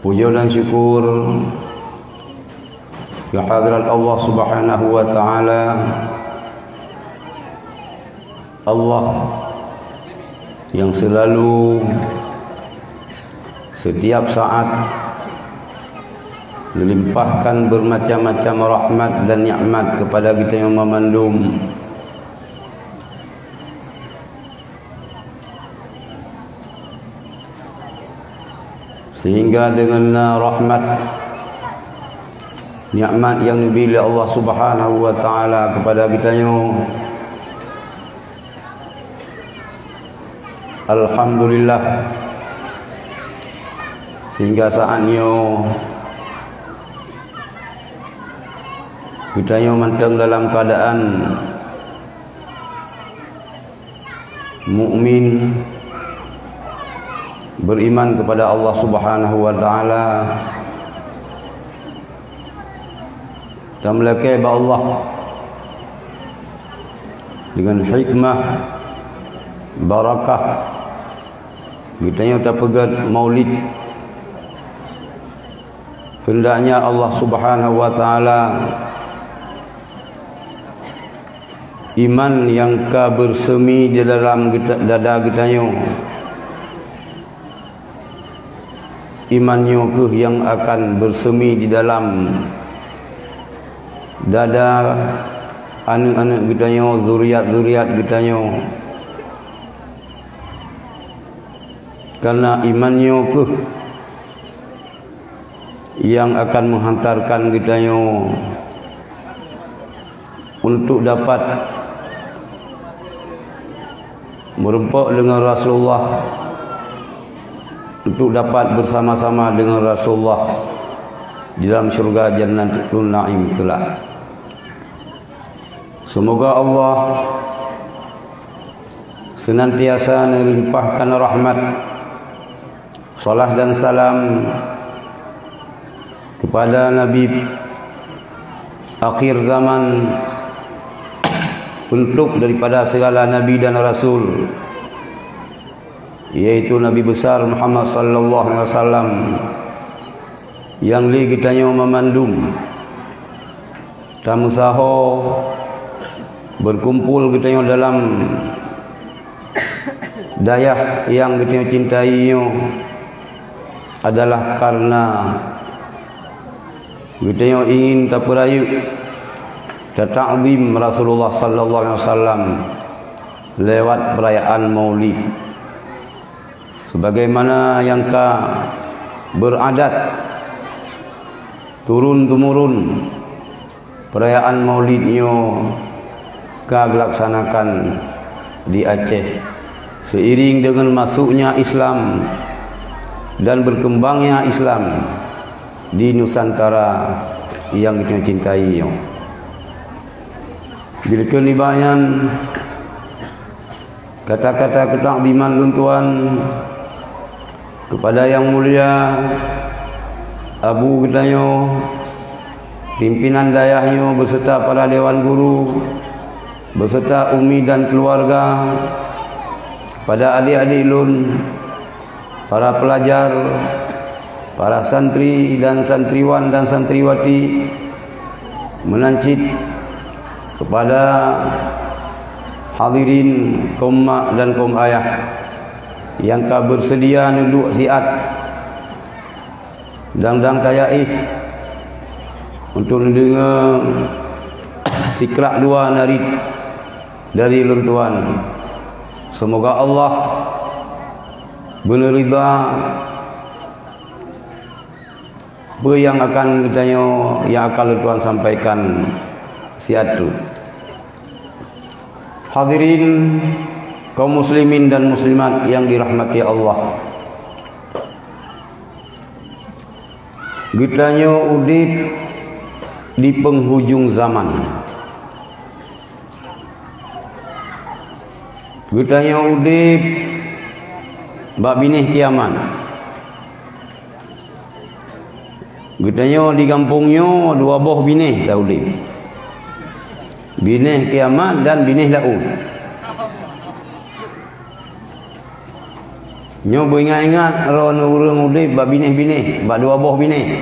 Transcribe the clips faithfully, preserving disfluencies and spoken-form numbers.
Puja dan syukur kehadirat Allah Subhanahu wa Ta'ala, Allah yang selalu, setiap saat, melimpahkan bermacam-macam rahmat dan nikmat kepada kita yang memandum. Sehingga dengan rahmat, nikmat yang diberi oleh Allah Subhanahu wa Ta'ala kepada kita nyoe, alhamdulillah, sehingga saat nyoe kita nyoe mantong dalam keadaan mukmin, beriman kepada Allah Subhanahu wa Ta'ala, dan meulakée bak Allah dengan hikmah, barakah, geutanyoe tapeugét maulid. Kehendaknya Allah Subhanahu wa Ta'ala, iman nyang ka bersemi di dalam geuta-, dada geutanyoe, iman nyoe kheueh nyang akan bersemi di dalam dada aneuëk-aneuëk geutanyoe, zuriat-zuriat geutanyoe. Karena iman nyoe kheueh nyang akan menghantarkan geutanyoe untuk dapat meureumpok deungon Rasulullah, untuk dapat bersama-sama deungon Rasulullah di dalam syurga Jannatun Naim kelak. Semoga Allah senantiasa melimpahkan rahmat, salat dan salam kepada Nabi akhir zaman, penutup daripada segala nabi dan rasul, yaitu Nabi besar Muhammad sallallahu alaihi wasallam, nyang lé geutanyoe meumandum tameusaho, berkumpul geutanyoe dalam dayah nyang geutanyoe cintai nyoe adalah karena geutanyoe ingin tapeurayeuk, tatakzim Rasulullah sallallahu alaihi wasallam lewat perayaan Maulid. Sebagaimana nyang ka beuradat turun-temurun, perayaan Maulid nyoe ka geulaksanakan di Aceh. Seiring dengan masuknya Islam dan berkembangnya Islam di Nusantara nyang geutanyoe cintai nyoe. Jeuet keu nibak nyan, kata-kata keutakziman lôn tuan kepada Yang Mulia Abu geutanyoe, pimpinan dayah nyoe beserta para dewan guru, beserta umi dan keluarga, pada adik-adik lôn, para pelajar, para santri dan santriwan dan santriwati, meunan cit kepada hadirin kaum mak dan kaum ayah nyang ka beuseudia neuduek siat dang-dang tayaéh untuk neudeungoe sikrak dua narit dari lôn tuan. Semoga Allah beuneuridha peue nyang akan geutanyoe, nyang akan lôn tuan sampaikan siat tu. Hadirin kaum muslimin dan muslimat yang dirahmati Allah. Geutanyoe udép di penghujung zaman. Geutanyoe udép bak binéh kiamat. Geutanyoe di gampông nyoe dua boh binéh taudép. Binéh kiamat dan binéh laôt. Nyoe beuingat-ingat droeneuh ureuëng udeb bak binéh-binéh, bak dua boh binéh.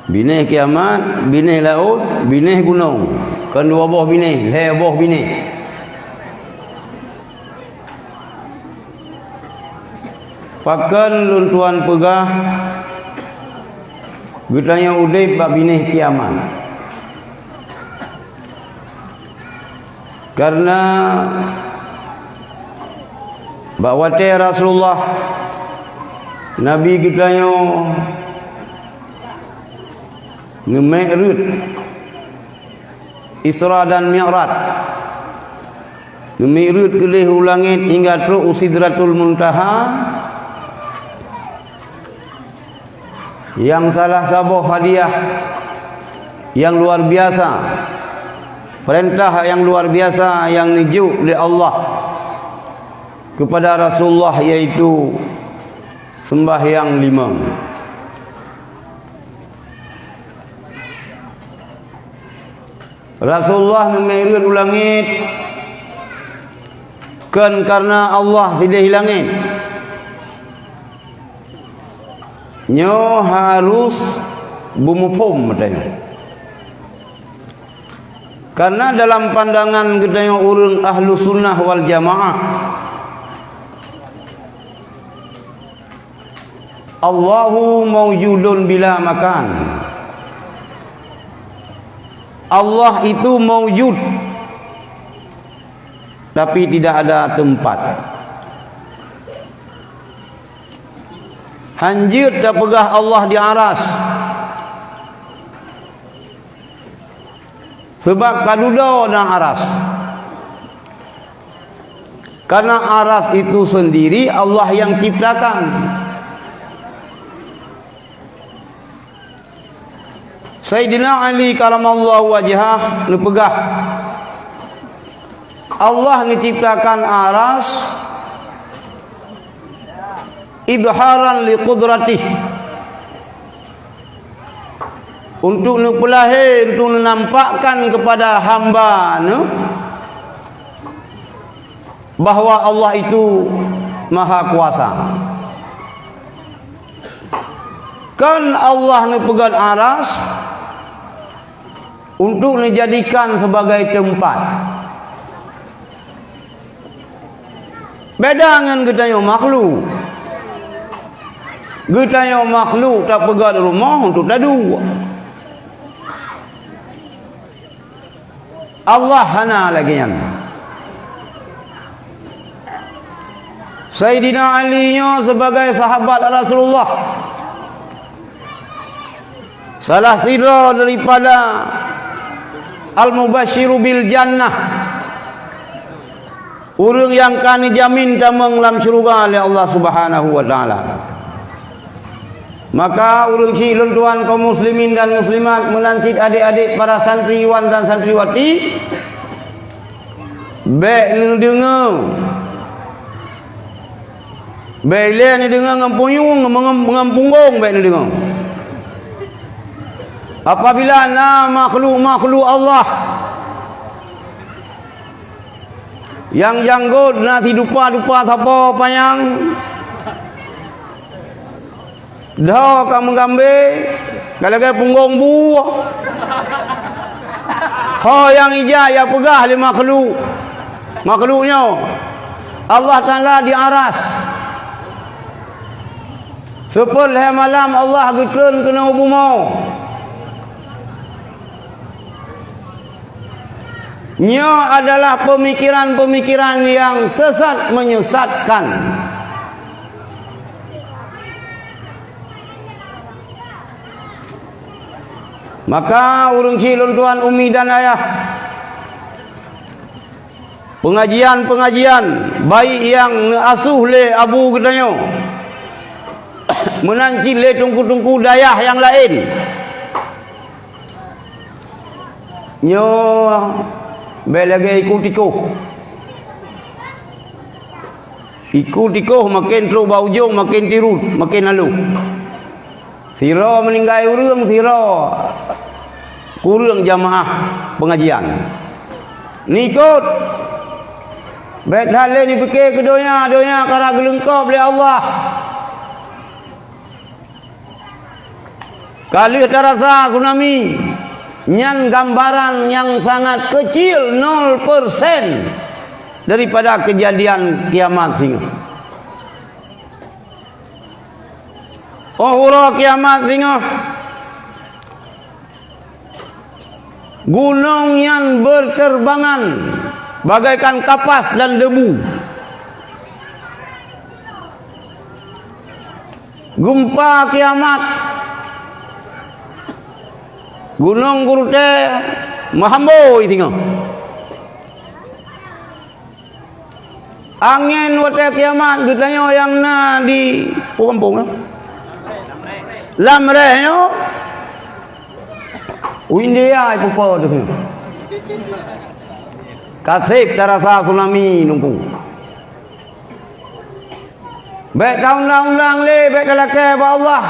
Binéh kiamat, binéh laôt, binéh gunong. Kon dua boh binéh, lhée boh binéh. Pakon lôn tuan peugah geutanyoe udeb bak binéh kiamat? Kareuna bak watée Rasulullah, Nabi geutanyoe, neumi'raj, Isra dan Mi'raj, neumi'raj keu lhée u langét hingga trok u Sidratul Muntaha, nyang salah saboh hadiah nyang luar biasa, peurintah nyang luar biasa nyang neujok lé Allah keupada Rasulullah, yaitu seumbahyang limong. Rasulullah neumi'raj u langét kon kareuna Allah sideh i langét. Nyoe harôh beumuphom meutanyoe. Kareuna dalam pandangan geutanyoe ureuëng Ahlussunnah wal Jamaah, Allahu maujudun bila makan. Allah itu maujud, tapi tidak ada tempat. Hanjeuet tapeugah Allah di aras, sabab ka dudoe na aras. Karena aras itu sendiri Allah yang ciptakan. Saidina Ali karamallahu wajhah neupeugah, Allah neuciptakan aras idharan li qudratih, untuk neupeulahé, untuk neunampakkan kepada hamba Neuh bahwa Allah itu maha kuasa. Kan Allah neupeugét aras untuk neujadikan sebagai teumpat. Beda ngon geutanyoe makhluk. Geutanyoe makhluk tapeugét rumoh untuk taduek. Allah hana lagée nyan. Saidina Ali nyoe sebagai sahabat Rasulullah, salah sidroe daripada al-mubasyiru bil jannah, ureuëng nyang ka neujamin tamong lam syeuruga lé Allah Subhanahu wa Taala. Maka ureuëng chik lôn tuan kaum muslimin dan muslimat, meunan cit adék-adék para santriwan dan santriwati, bék neudeungoe, bék ilée neudeungoe ngon punyueng, ngon, ngon punggong bék neudeungoe. Apabila na makhluk-makhluk Allah nyang janggot na sidupa-dupa sapo panyang, dhoe ka meugambée ka lagée punggong bu. Ho nyang ija ya peugah lé makhluk, makhluk nyoe, Allah Taala di aras. Seupôt lhée malam Allah geutreun keunoe u bumoe. Nyoe adalah peumikiran-peumikiran nyang sesat menyesatkan. Maka ureuëng chik lôn tuan umi dan ayah, peungajian-peungajian baik nyang neuasuh lé abu geutanyoe, meunan cit lé teungku-teungku dayah nyang laén, nyoe bék lagée iku tikoh. Iku tikoh maken trok bak ujong maken tirut, maken aloh. Sidroe meuninggai ureuëng, sidroe kureueng jamaah peungajian. Neuikot, Bék that lé jipike keu donya, donya ka geulengkop lé Allah. Ka lheueh tarasa tsunami, nyan gambaran nyang sangat keucil, nol persen daripada keujadian kiamat singoh. Óh uroe kiamat singoh, gunong nyan beuterbangan bagaikan kapas dan debu. Geumpa kiamat, gunong geurutée meuhambôi singoh. Angén watée kiamat geutanyoe nyang na di, peue gampông nyoe? Lam réh nyoe, u India ipupo teuh. Ka seb tarasa tsunami lungkung. Bék taundang-undang lé, bék talakée bak Allah,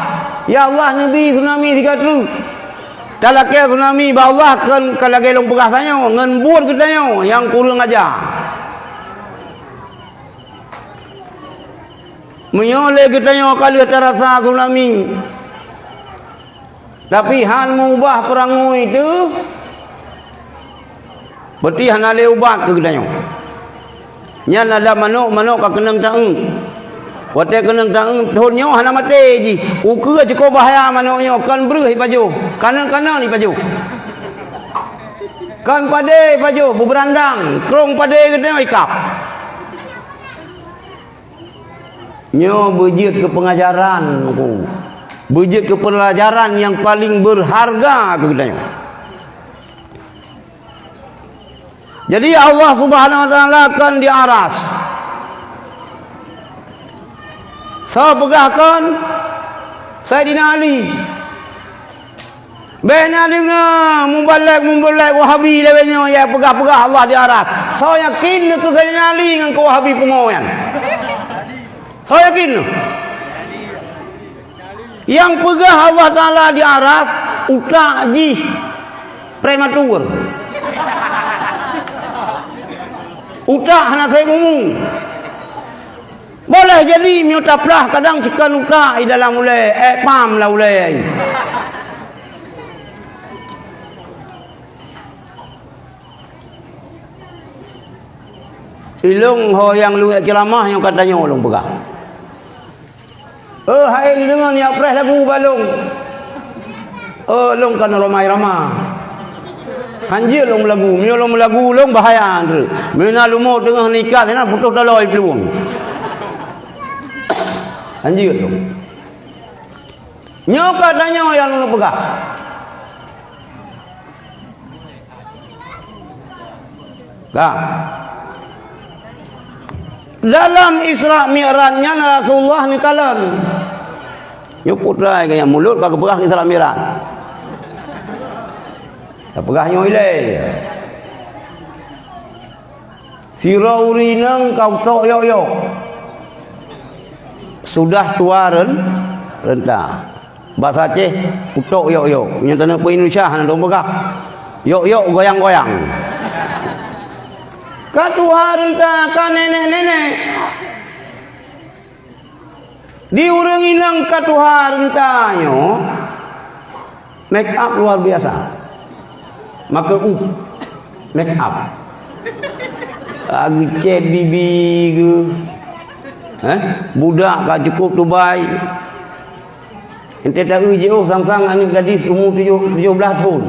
"Ya Allah, neubi tsunami sigoe treuk." Talakée tsunami bak Allah kon ka lagée lôn peugah tanyoe, ngon buet geutanyoe nyang kureueng aja. Meunyoe lé geutanyoe ka lheueh tarasa tsunami, tapi han meubah peurangui teuh, berarti hana lé ubat keu geutanyoe. Nyan adak manök, manök ka keunong taék. Watée keunong taék, thon nyoe hana maté jih. Ukeue cukôp bahya manök nyoe, kon breueh ipajoh, kaneuk-kaneuk ipajoh. Kon padé ipajoh, beubeurandang, krông padé geutanyoe ikab. Nyoe beujeuet keu peungajaran, Teungku. Beujeuet keu peulajaran nyang paleng beurharga keu geutanyoe. Jadi, Allah Subhanahu wa Taala kon di aras. Soe peugah kon? Saidina Ali. Bék na deungoe mubalek-mubalek Wahabi lagée nyoe nyang peugah-peugah Allah di aras. Soe yakin keu Saidina Ali ngon keu Wahabi pungo nyan? Soe yakin? Nyang peugah Allah Taala di aras, utak jih prematur. Utak hana sép umu. Boleh jadi meunyoe taplah kadang cit kon utak di dalam ulée, ék pam lam ulée. Ilong ho nyang luwée ceuramah nyang ka tanyoe lôn peugah. Eh, hai deungon nyang preh lagu bak lôn. Eh, lôn kan ramai rama. Hanjeuet lôn meulagu. Meunyoe lôn meulagu lôn bahaya, Andre. Meunyoe na leumo teungoh nikah sinan putôh taloe plueng. Hanjeuet lôn. Nyoe ka tanyoe nyang lôn peugah. Ka. Dalam Isra Mi'raj nyan Rasulullah neukalon. Nyoe putra gaya mulut ka geupeugah Isra Mi'raj. Tapeugah nyoe ilée. Sidroe ureuëng inong ka utok yok-yok. Sudah tuha ren-, renta. Basa Aceh, utok yok-yok. Nyang taneuk peu Indonesia hana dong peugah. Yok-yok goyang-goyang. Ka tuha renta, ka nenek-nenek. Di ureuëng inong ka tuha renta nyoe, make up luar biasa. Make up, make up. Ah, geucet bibi geuh. Eh? Budak ka cukup tubai. Ente taeu jiôh sang-sang aneuk gadis umu tujoh, tujoh blaih thon.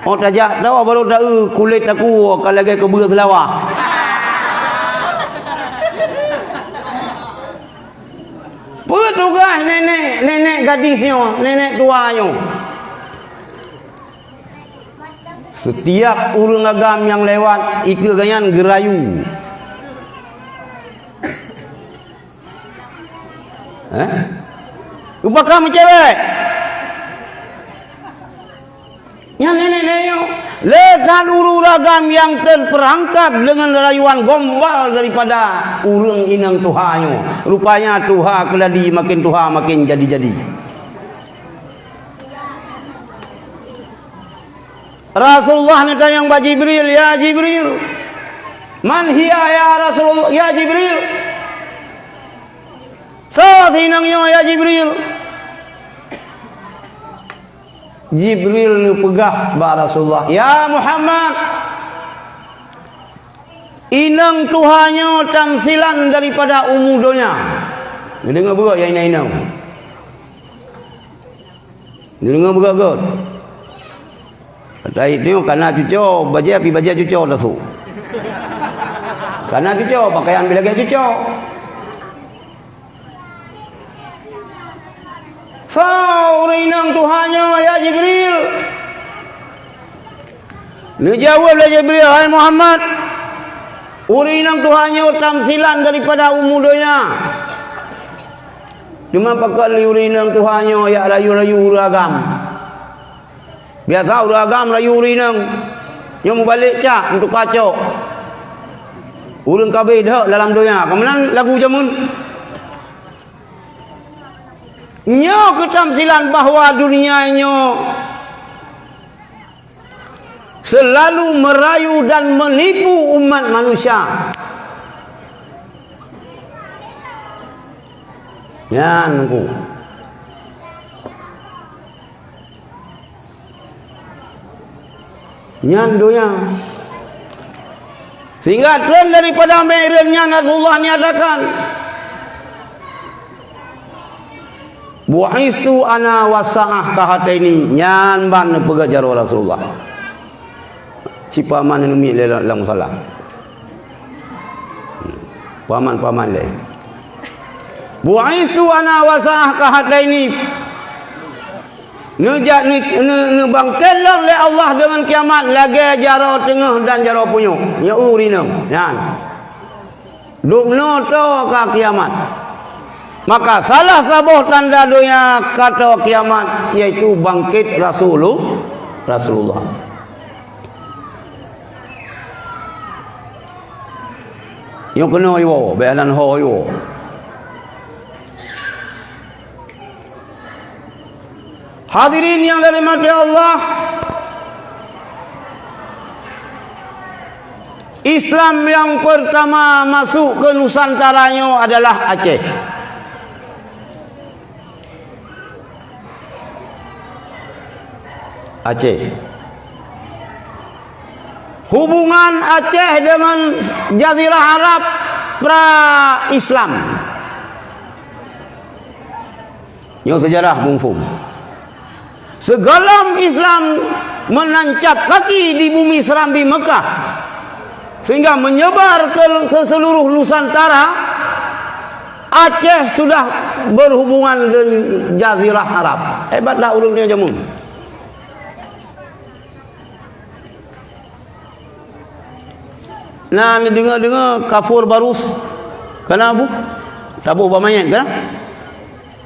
Oh, tajak tawa baru taeu kulét takue ka lagée keubeue seulawah. Peue tugaih nenek, nenek gadis nyoe, nenek tuha nyoe? Setiap ureuëng agam nyang lewat, ikeue geuhnyan geurayu. Eh? Upakah meucewek? Nyan nenek-nenek nyoe. Le that ureuëng agam nyang terperangkap deungon rayuan gombal daripada ureuëng inong tuha nyoe. Rupanya tuha keuladi makin tuha makin jadi-jadi. Rasulullah neutanyong bak Jibril, "Ya Jibril, "Man hiya ya Rasulullah, ya Jibril?" "Soe si inong nyoe ya Jibril?" Jibril neupeugah bak Rasulullah, "Ya Muhammad, inong tuha nyoe tamsilan daripada umu donya." Neudeungoe beugöt ya inong-inong. Neudeungoe beugöt-göt. Kata itu kana cuco, bajèe pi bajèe cuco tasuk. Kana cuco, pakaian pi lagèe cuco. "Soe ureueng inong tuha nyoe ya Jibril?" Neujaweueb lé Jibril, "Hai Muhammad, ureueng inong tuha nyoe tamsilan daripada umu donya. Teuma pakon lé ureueng inong tuha nyoe jak rayu-rayu ureueng agam. Biasa ureueng agam rayu ureueng inong, nyoe mubalek cak, meutuka cok. Ureueng kabeh dok dalam donya." Ka meunan lagu jameun. Nyoe keutamsilan bahwa dunia nyoe selalu merayu dan menipu umat manusia. Nyan ku. Nyan donya. Sehingga trön daripada meu'raj nyan Rasulullah nyatakan, "Bu'istu ana wasa'ah kahataini," nyan ban neupeugah jaroe Rasulullah. Sipaman neumiet lé lam musala. Paman-paman lé. "Bu'istu ana wasa'ah kahataini." Neuja-, neu-, neu-, neubangkét lôn lé Allah deungon kiamat lagèe jaroe teungoh dan jaroe punyueng. Nyoe ureueng inong. Nyan. Dubnoe toe ka kiamat. Maka salah saboh tanda donya ka toe kiamat, yaitu bangkét Rasulu-, Rasulullah. Nyoe keunoe iwoe, bèk anan ho iwoe. Hadirin yang dirahmati Allah, Islam yang pertama masuk ke Nusantara nyoe adalah Aceh. Aceh. Hubungan Aceh dengan Jazirah Arab pra-Islam. Nyoe sejarah muphom. Sigohlom Islam menancap kaki di bumi Serambi Mekah, sehingga menyebar ke, ke seluruh Nusantara, Aceh sudah berhubungan dengan Jazirah Arab. Hebat dak ureueng nyoe jameun? Na neudeungoe-deungoe Kafur Barus, kana bu? Taboh bak manyét, kana?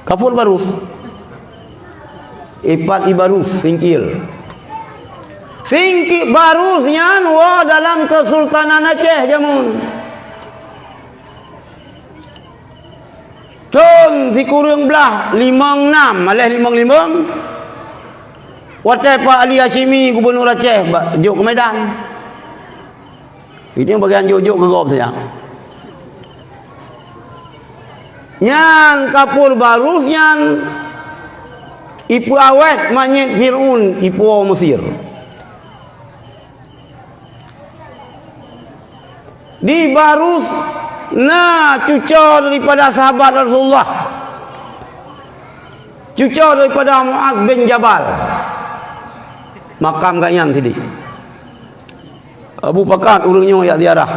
Kafur Barus. Ipat i Barus, Singkil. Singkil Barus nyan woe dalam Kesultanan Aceh jameun. Thon sikureueng blaih limong nam, alah limong limong, watèe Pak Ali Hasyimi gubunur Aceh ba-, jok keu Medan. Itu bagian jok-jok keu gob saja. Nyan Kafur Barus nyan ipeuawét manyét Fir'aun ipuwoe Mesir. Di Barus na cuco daripada sahabat Rasulullah. Cuco daripada Muaz bin Jabal. Makam gobnyan sideh. Abu pakat ureueng nyoe jak ziarah.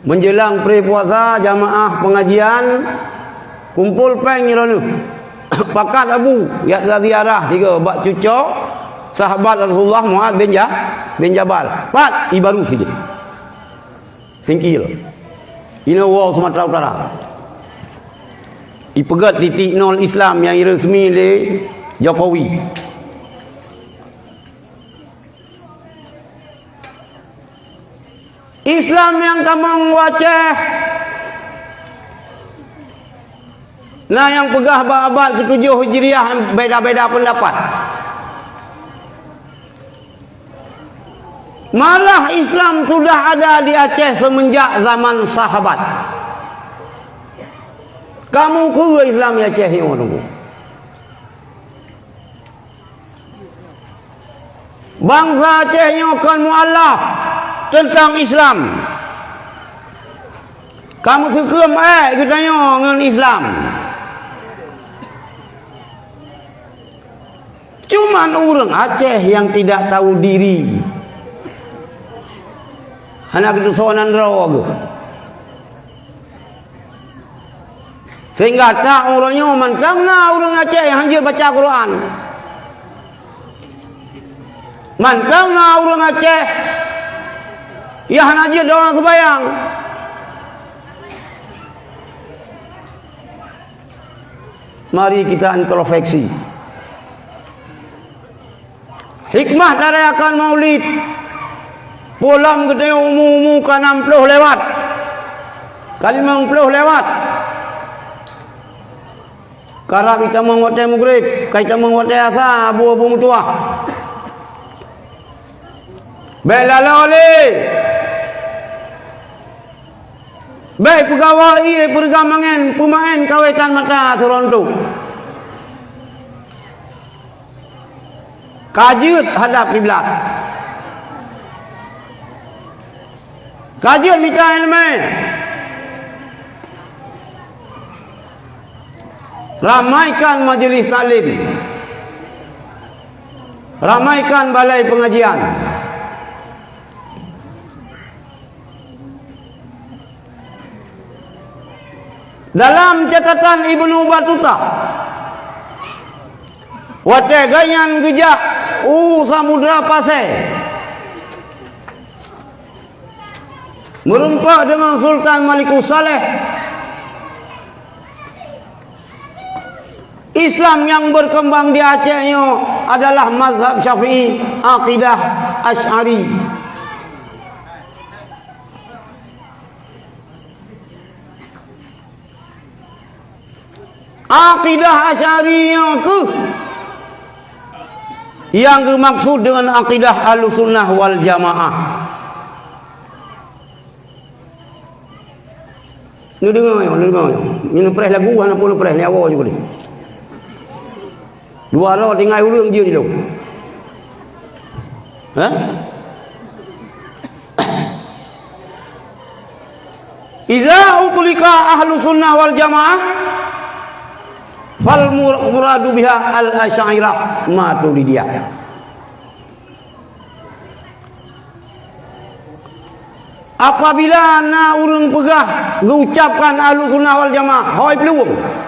Menjelang pre puasa, jamaah pengajian kumpul péng nyoe lôn. Pakat Abu, jak ziarah sigoe bak cuco sahabat Rasulullah Muaz bin Ja-, bin Jabal. Pat i Barus sideh. Singkil. Inoe woe Sumatera Utara. Ipeugét titik nol Islam nyang iresmi lé Jokowi. Islam nyang tamong u Aceh na nyang peugah bak abad ketujoh Hijriah beda-beda pendapat. Malah Islam sudah ada di Aceh semenjak zaman sahabat. Kamu keu Islam di Aceh nyoe tunggu. Bansa Aceh nyoe kon mualaf teuntang Islam. Kamu seukeuem ék geutanyoe ngon Islam. Cuman ureuëng Aceh nyang tidak tahu diri. Hana geuteusoe nan droe geuh. Sehingga tak uroe nyoe mantong na ureuëng Aceh nyang hanjeuet baca Quran. Mantong na ureuëng Aceh nyang hana jeuet doa seubayang. Mari kita introspeksi. Hikmah tarayakan Maulid. Peue lom geutanyoe umu-umu ka nam ploh lewat, ka limong ploh lewat. Karab itamong watée mugreb, ka itamong watée asa, abu-abu meutuwah. Bék laloe lé. Bék peugawa ié peureugamangen peumaén kawetan mata seurontok. Ka jeuet hadab kiblat. Ka jeuet mita iéleumé. Ramaikan majelis taklim. Ramaikan balai pengajian. Dalam catatan Ibnu Batuta, watée gobnyan geujak u Samudra Pasé, meureumpok deungon Sultan Malikus Saleh, Islam nyang berkembang di Aceh nyoe adalah mazhab Syafi'i, akidah Asy'ari. Akidah Asy'ari nyoe kheueh nyang geumaksud deungon akidah Ahlussunnah wal Jamaah. Neudeungoe nyoe, neudeungoe nyoe. Nyoe neupreh lagu, hana peue neupreh, neuwoe ju keudeh. Dua droe tinggai ureuëng jeuet ilong. Hah? Iza utliqa Ahlussunnah wal Jamaah, fal mur-, muradu biha al-Asy'ariyah Maturidiyah. Apabila na ureuëng peugah geuucapkan Ahlussunnah wal Jamaah, hôi peuluweueng.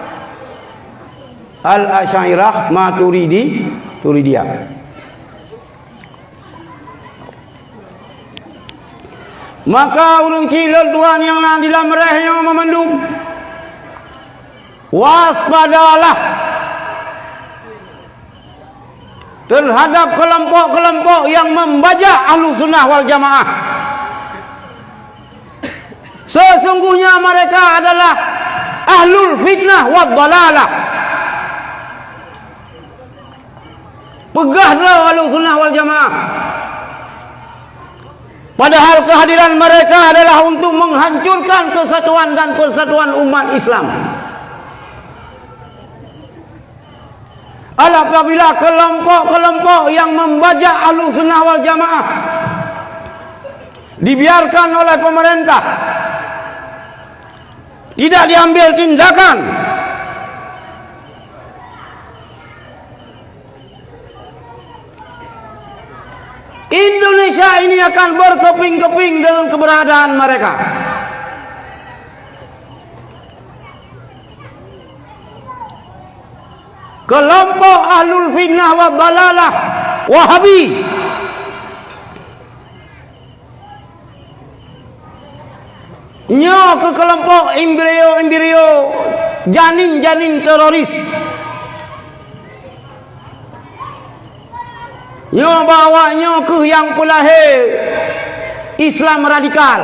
Al-Asy'ariyah Maturidi, Turidiyah. Maka ureuëng cilon Tuhan nyang na di lam reh nyoe meumandum, waspadalah terhadap kelompok-kelompok yang membajak Ahlussunnah wal Jamaah. Sesungguhnya mereka adalah ahlul fitnah wad dalalah. Peugah droe Ahlussunnah wal Jamaah. Padahal kehadiran mereka adalah untuk menghancurkan kesatuan dan persatuan umat Islam. Apabila kelompok-kelompok yang membajak Ahlussunnah wal Jamaah dibiarkan oleh pemerintah, tidak diambil tindakan, Indonesia ini akan berkeping-keping dengan keberadaan mereka. Kelompok ahlul fitnah wa dalalah Wahabi. Nyoe keuh kelompok embrio-embrio janin-janin teroris. Nyoe bak awak nyoe keuh nyang peulahé Islam radikal.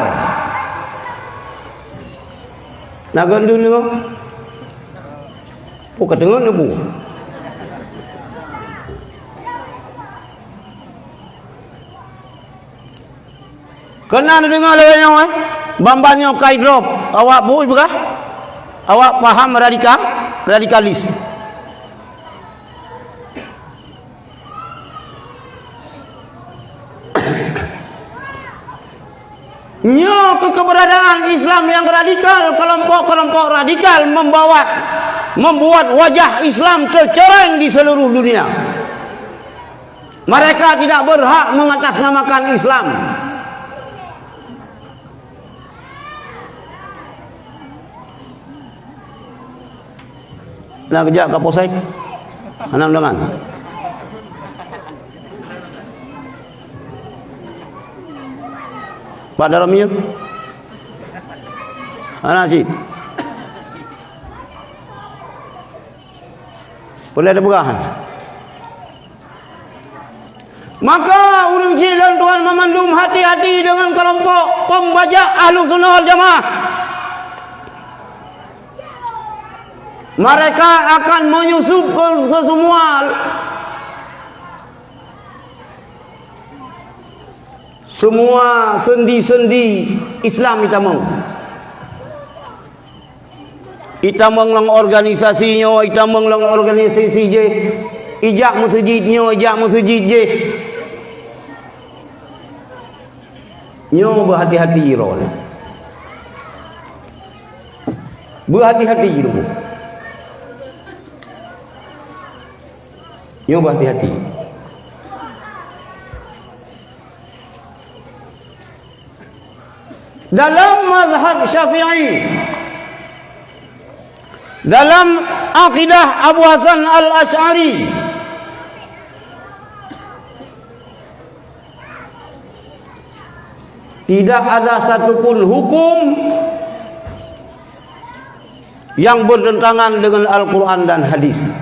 Na geuh lôn nyoe? Peue ka teungeut neubu? Pernah neudeungoe lagée nyoe, eh? Ban-ban nyoe ka idrop. Awak peue peugah? Awak paham radikal, radikalis. Nyoe keu keberadaan Islam nyang radikal, kelompok-kelompok radikal membawa, membuat wajah Islam tercoreng di seluruh dunia. Mereka tidak berhak mengatasnamakan Islam. Na geujak Kapolsek? Hana undangan. Pak Daramil? Hana cit. Peuleueh teupeugah. Maka ureuëng chik lôn tuan mamandum, hati-hati dengan kelompok pembajak Ahlussunnah wal Jamaah. Mereka akan menyusup ke, ke semua, semua sendi-sendi Islam itamong. Itamong lam organisasi nyoe, itamong lam organisasi jéh, ijak meuseujid nyoe, ijak meuseujid jéh. Nyoe beuhati-hati droe. Beuhati-hati droe. Nyoe beuhati-hati. Dalam mazhab Syafi'i, dalam akidah Abu Hasan Al-Asy'ari, tidak ada satupun hukum yang bertentangan dengan Al-Quran dan hadis.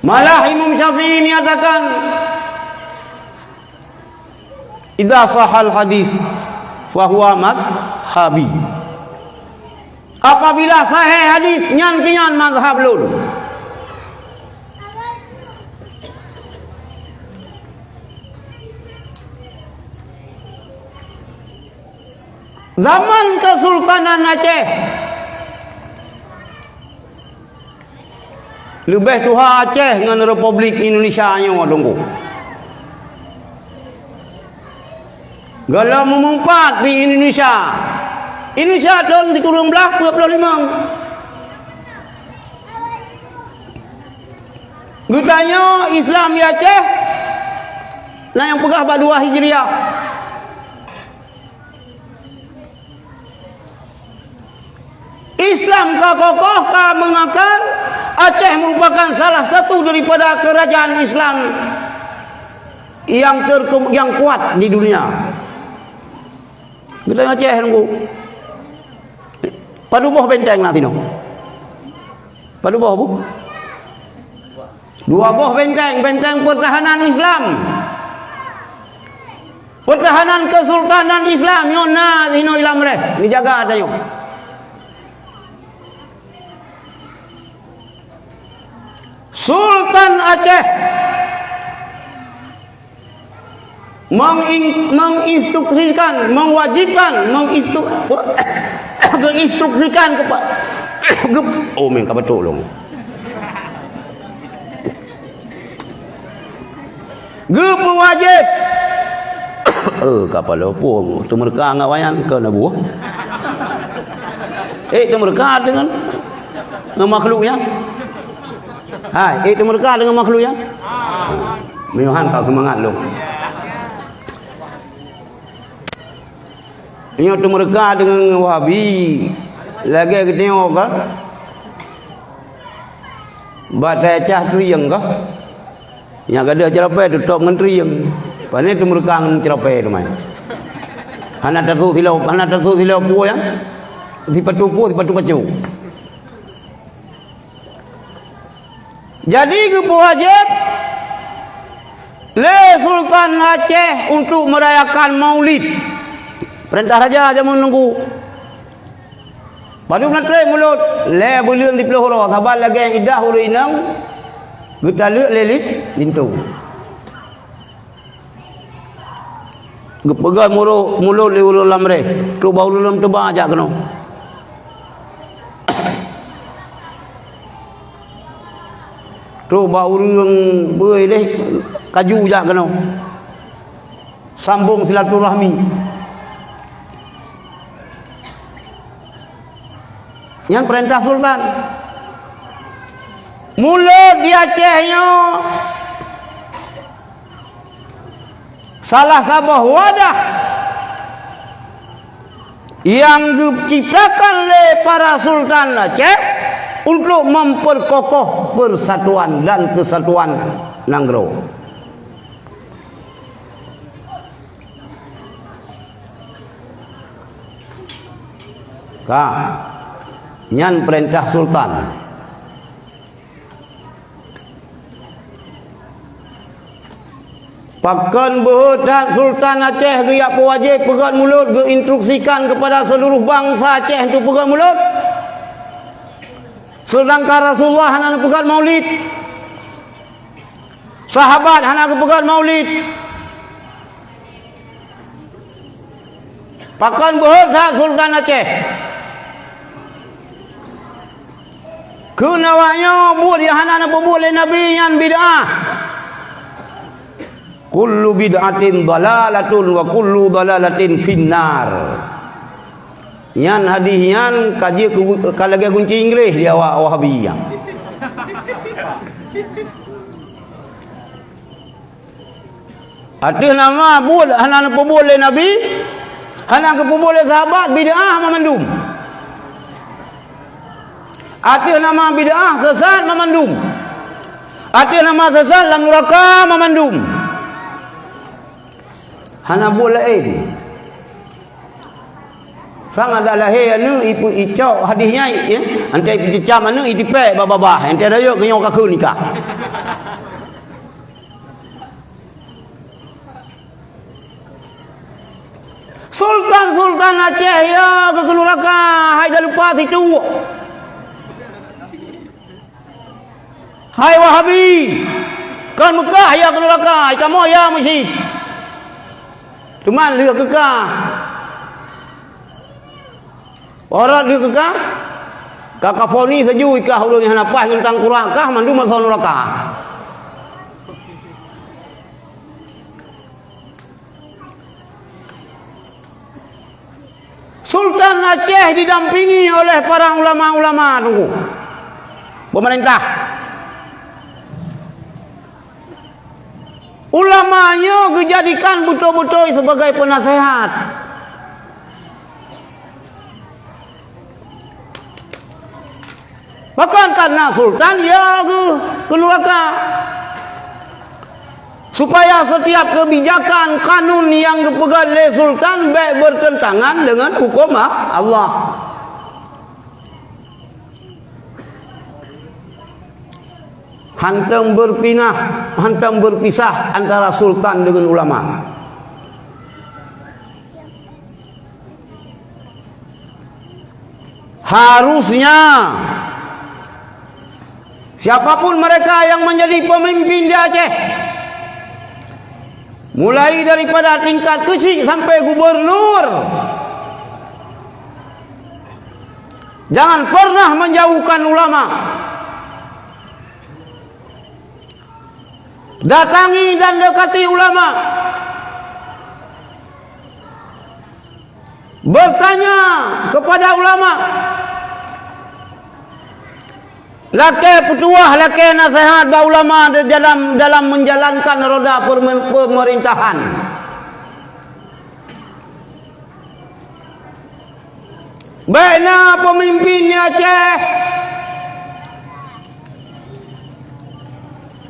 Malah Imam Syafi'i menyatakan, "Idza sahal hadis, fahuwa madhhabi." Apabila sahih hadis, nyan keuh nyan mazhab lôn. Zaman Kesultanan Aceh, leubeh tuha Aceh ngon Republik Indonesia nyoe, Teungku. Gohlom meumpat di Indonesia. Indonesia thon sikureueng blaih peuet ploh limong. Geutanyoe Islam di Aceh, na nyang peugah bak dua Hijriah. Islam ka kokoh, ka mengakar. Aceh merupakan salah satu daripada kerajaan Islam yang terke-, yang kuat di dunia. Geutanyoe Aceh, Teungku. Padub boh benteng na sinoe? Padub boh, Bu? Dua boh benteng, benteng pertahanan Islam. Pertahanan Kesultanan Islam nyoe na sinoe i Lamreh, dijaga tanyoe. Sultan Aceh mengin-, menginstruksikan, mewajibkan, menginstru-, menginstruksikan kepa-, gep-, oh, meng ka beutôi lôn. Geupeuwajéb. Eh, kapal opo teumeureuka ngon awaknyan keu neubuah. Eh, teumeureuka deungon, ngon makhluk nyan. Hai, eh, teumeureuka deungon makhluk nyan. Meuhan ka seumangat lôn. Nyoe teumeureuka deungon Wahabi, lagée geutanyoe ka, bak tacah trieng ka. Nyang gadôh ceurapée teutôb ngon trieng. Pane teumeureuka ngon ceurapée teuma. Hana tasu silau, hana tasu silau peue nyan. Sipatu peue, sipatu kacu. Jadi geupeuwajéb lé Sultan Aceh untuk merayakan Maulid. Peurintah raja jameun Teungku. Padub na treb mulod, lhée buleuen siplôh uroe, saban lagée iddah ureuëng inong, geutaleuek lé li-, linto. Geupeugah murok mulot lé ureuëng lam reh, trok bak ureuëng lam teuba jak keunoe. Trok bak ureuëng beue leh kaju jak keunoe. Sambong silaturahmi. Nyan peurintah sultan. Mulot di Aceh nyoe salah saboh wadah nyang geuciptakan lé para sultan Aceh untuk memperkokoh persatuan dan kesatuan nanggroe. Ka, nyan peurintah sultan. Pakon beuhot that sultan Aceh geujak peuwajéb peugét mulot, geuinstruksikan kepada seluruh bansa Aceh untuk peugét mulot? Seudangkan Rasulullah hana neupeugét maulid, sahabat hana geupeugét maulid. Pakon beuhot that sultan Aceh? Kheun awaknyoe buet nyang hana neupeubuet lé Nabi nyan bid'ah. Kullu bid'atin dhalalatun wa kullu dhalalatin finnar. Nyan hadih nyan ka jeuet keu, ka lagée gunci Inggréh di awak Wahabi nyan. Ateueh nama buet hana neupeubuet lé Nabi, hana geupeubuet lé sahabat, bid'ah mamandum. Ateueh nama bid'ah, sesat mamandum. Ateueh nama sesat, lam nuraka mamandum. Hana buet laén. Sang adak lahé aneuëk, ipe-, icok hadih nyan, ya. Antai ipeucicam aneuëk, itipék bak babah, antai rayeuk keu nyoe ka kheun nikah. Sultan-sultan Aceh ya keu nuraka, hai dah lupa situ. Hai Wahabi, kon Meukah ya keu nuraka, hai kamoe ya meusi. Teuma lheueh keu ka. Orang lheueh keu ka, ka kafoni saju ikah ureuëng nyang hana paih ngon tangkurak kah mandum asoe nuraka. Sultan Aceh didampingi oleh para ulama-ulama, Teungku. Pemerintah. Ulama nyoe geujadikan beutôi-beutôi sebagai penasehat. Bahkan karena sultan ya geu-, keluarga. Supaya setiap kebijakan kanun nyang geupeugét lé sultan bék bertentangan dengan hukum Allah. Hantong berpinah, hantong berpisah antara sultan dengan ulama. Harusnya siapapun mereka yang menjadi pemimpin di Aceh, mulai daripada tingkat keuchik sampai gubernur, jangan pernah menjauhkan ulama. Datangi dan dekati ulama. Bertanya kepada ulama. Lakée peutuwah, lakée naseuhat bak ulama di dalam, dalam menjalankan roda permen-, pemerintahan. Bék na peumimpin di Aceh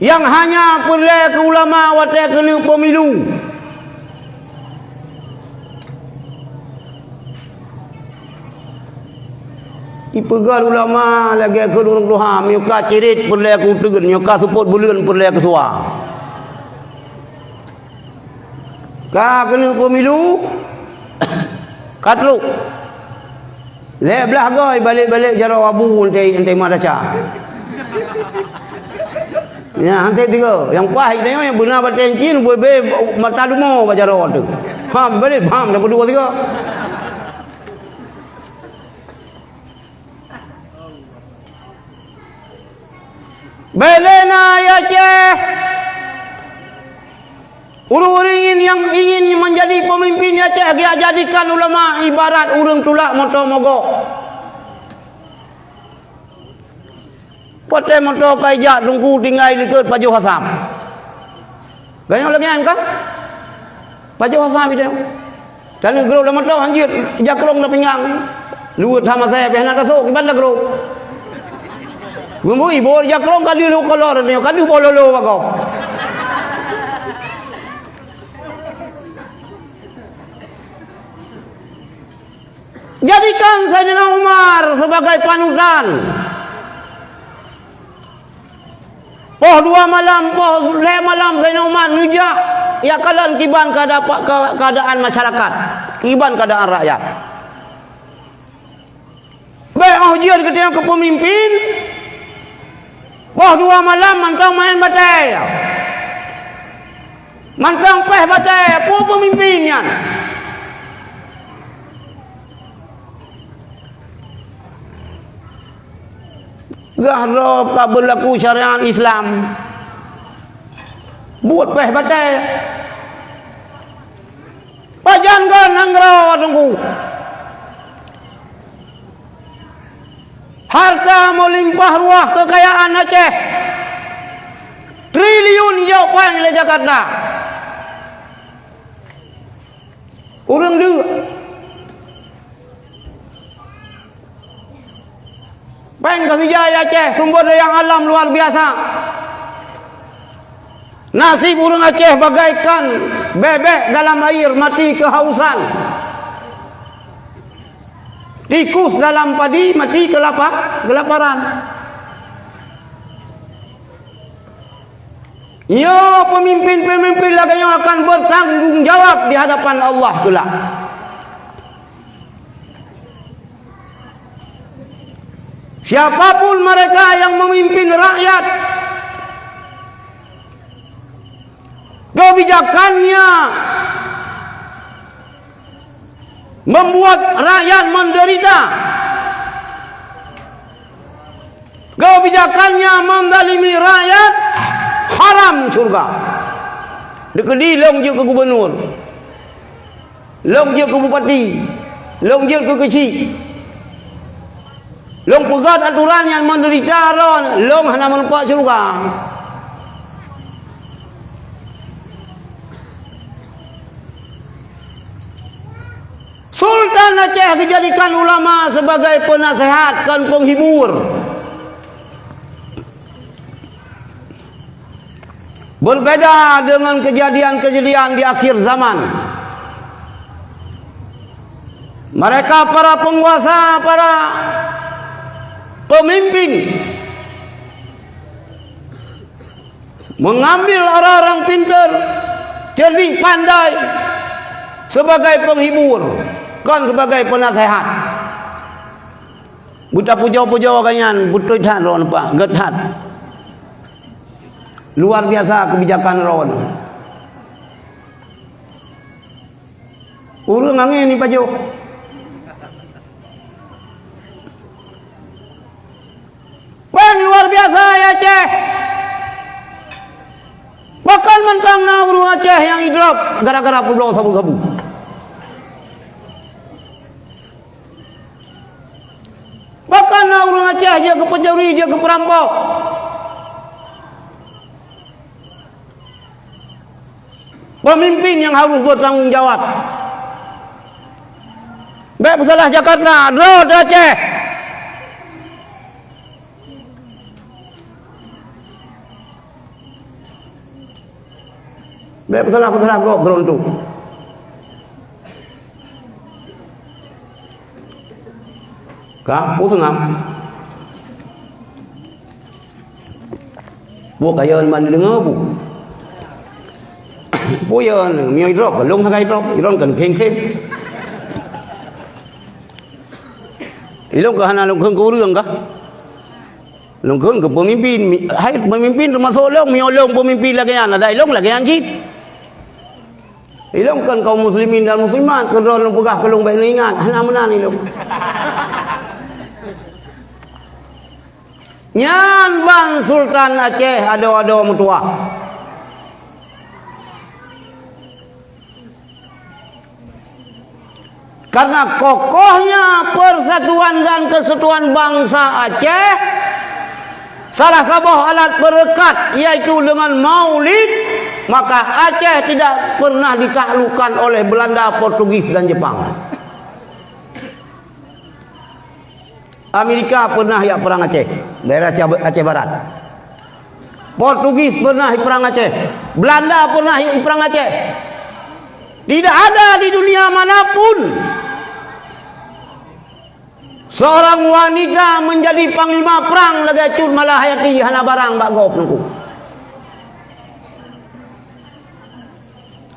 nyang hanya peureulée keu ulama watée keuneuk pemilu. Ipeugah ulama lagée keu ureuëng tuha, meunyoe ka cirit peureulée keu uteuen, nyoe ka seupôt buleuen peureulée keu suwa. Ka keuneuk pemilu, ka trok. Lhée blaih goe balek-balek jaroe abu, entée, entée ma desya. Nyan han sép tiga. Nyang paih tanyoe nyang beuna batée cin, bube mata lumo bak jaroe teuh. Ha, balik bam dah peuduek tiga. Bèk lé na ya Aceh. Ureuëng-ureuëng ingin, nyang ingin menjadi pemimpin ya Aceh, geujadikan ulama ibarat ureuëng tulak moto mogok. Watée moto ka ijak Teungku tinggai likot pajoh asam. Ganyong lagée nyan ka? Pajoh asam idéh. Taneuk grob lam moto hanjeuet, ija krong lam pinggang. Luweuet hama saya pih hana tasok, kiban tagrob. Geumui bor ija krong ka deuh lôn kolor nyoe, ka deuh boh lolo bak gob. Jadikan Saidina Umar sebagai panutan. Poh dua malam, poh lhée malam Saidina Umar neujak, ya kalon kiban keada-, ke-, keadaan masyarakat, kiban keadaan rakyat. Bèk óh jeuet geutanyoe keu peumimpin, poh dua malam mantong maén batée. Mantong péh batée, peue peumimpin nyan? Gah droe ka beulaku syariat Islam, buet péh batée. Pajan kon nanggroe Teungku? Harta meulimpah ruah keukayaan Aceh, triliun jok péng lé Jakarta. Ureuëng deuk. Péng ka geujak Aceh, sumber daya alam luar biasa. Nasib ureuëng Aceh bagaikan bebek dalam air mati kehausan. Tikus dalam padi mati kelapa-, kelaparan. Nyoe peumimpin-peumimpin lagée nyoe akan bertanggung jawab di hadapan Allah kelak. Siapapun mereka yang memimpin rakyat, kebijakannya membuat rakyat menderita, kebijakannya menzalimi rakyat, haram syurga. Dikeudi lôn jeuet keu gubernur. Lôn jeuet keu bupati, lôn jeuet keu keuchik. Lôn peugét atoran nyang menderita droe, lôn hana meurumpok syeuruga. Sultan Aceh geujadikan ulama sebagai peunasihat kon peunghibur. Berbeda dengan kejadian-kejadian di akhir zaman. Mereka para penguasa, para pemimpin mengambil orang-orang pintar, cerdik, pandai sebagai penghibur, kon sebagai penasehat. Beutapujoe-pujoe gobnyan, beutôi that droeneuh, Pak, gét that. Luar biasa keubijakan droeneuh. Ureuëng angén jipajoh. Péng luar biasa ya Aceh. Bahkan mantong na ureuëng Aceh nyang idrop gara-gara peubloe sabu-sabu. Bahkan na ureuëng Aceh jeuet keu pencuri, jeuet keu peurampok. Pemimpin nyang harôh bertanggung jawab. Bék peusalah Jakarta, droe di Aceh. Bék peusalah-peusalah gob geuruntuk. Ka, peue seungab? Peue kayôn ban deungoe bu? Peue yôn, meunyoe idrop, lôn sagai idrop, ilôn kan khém-khém. Ilôn ka hana lôn kheun keu ureuëng kah? Lôn kheun keu peumimpin, mi-, hai peumimpin teumasok lôn, meunyoe lôn peumimpin lagèe nyan, adak ilôn lagèe nyan cit. Ilôn kon kaum muslimin dan muslimat, keu droe lôn peugah keu lôn bèk neuingat, hana meunan ilôn. Nyan ban Sultan Aceh adoe-adoe meutuwah. Karena kokohnya persatuan dan kesatuan bangsa Aceh, salah saboh alat peureukat, yaitu dengan maulid, maka Aceh tidak pernah ditaklukkan oleh Belanda, Portugis, dan Jepang. Amerika pernah jak perang Aceh, daerah Aceh, Aceh Barat. Portugis pernah perang Aceh. Belanda pernah perang Aceh. Tidak ada di dunia manapun seorang wanita menjadi panglima perang lagèe Cut Malahayati, hana barang bak gob nungku.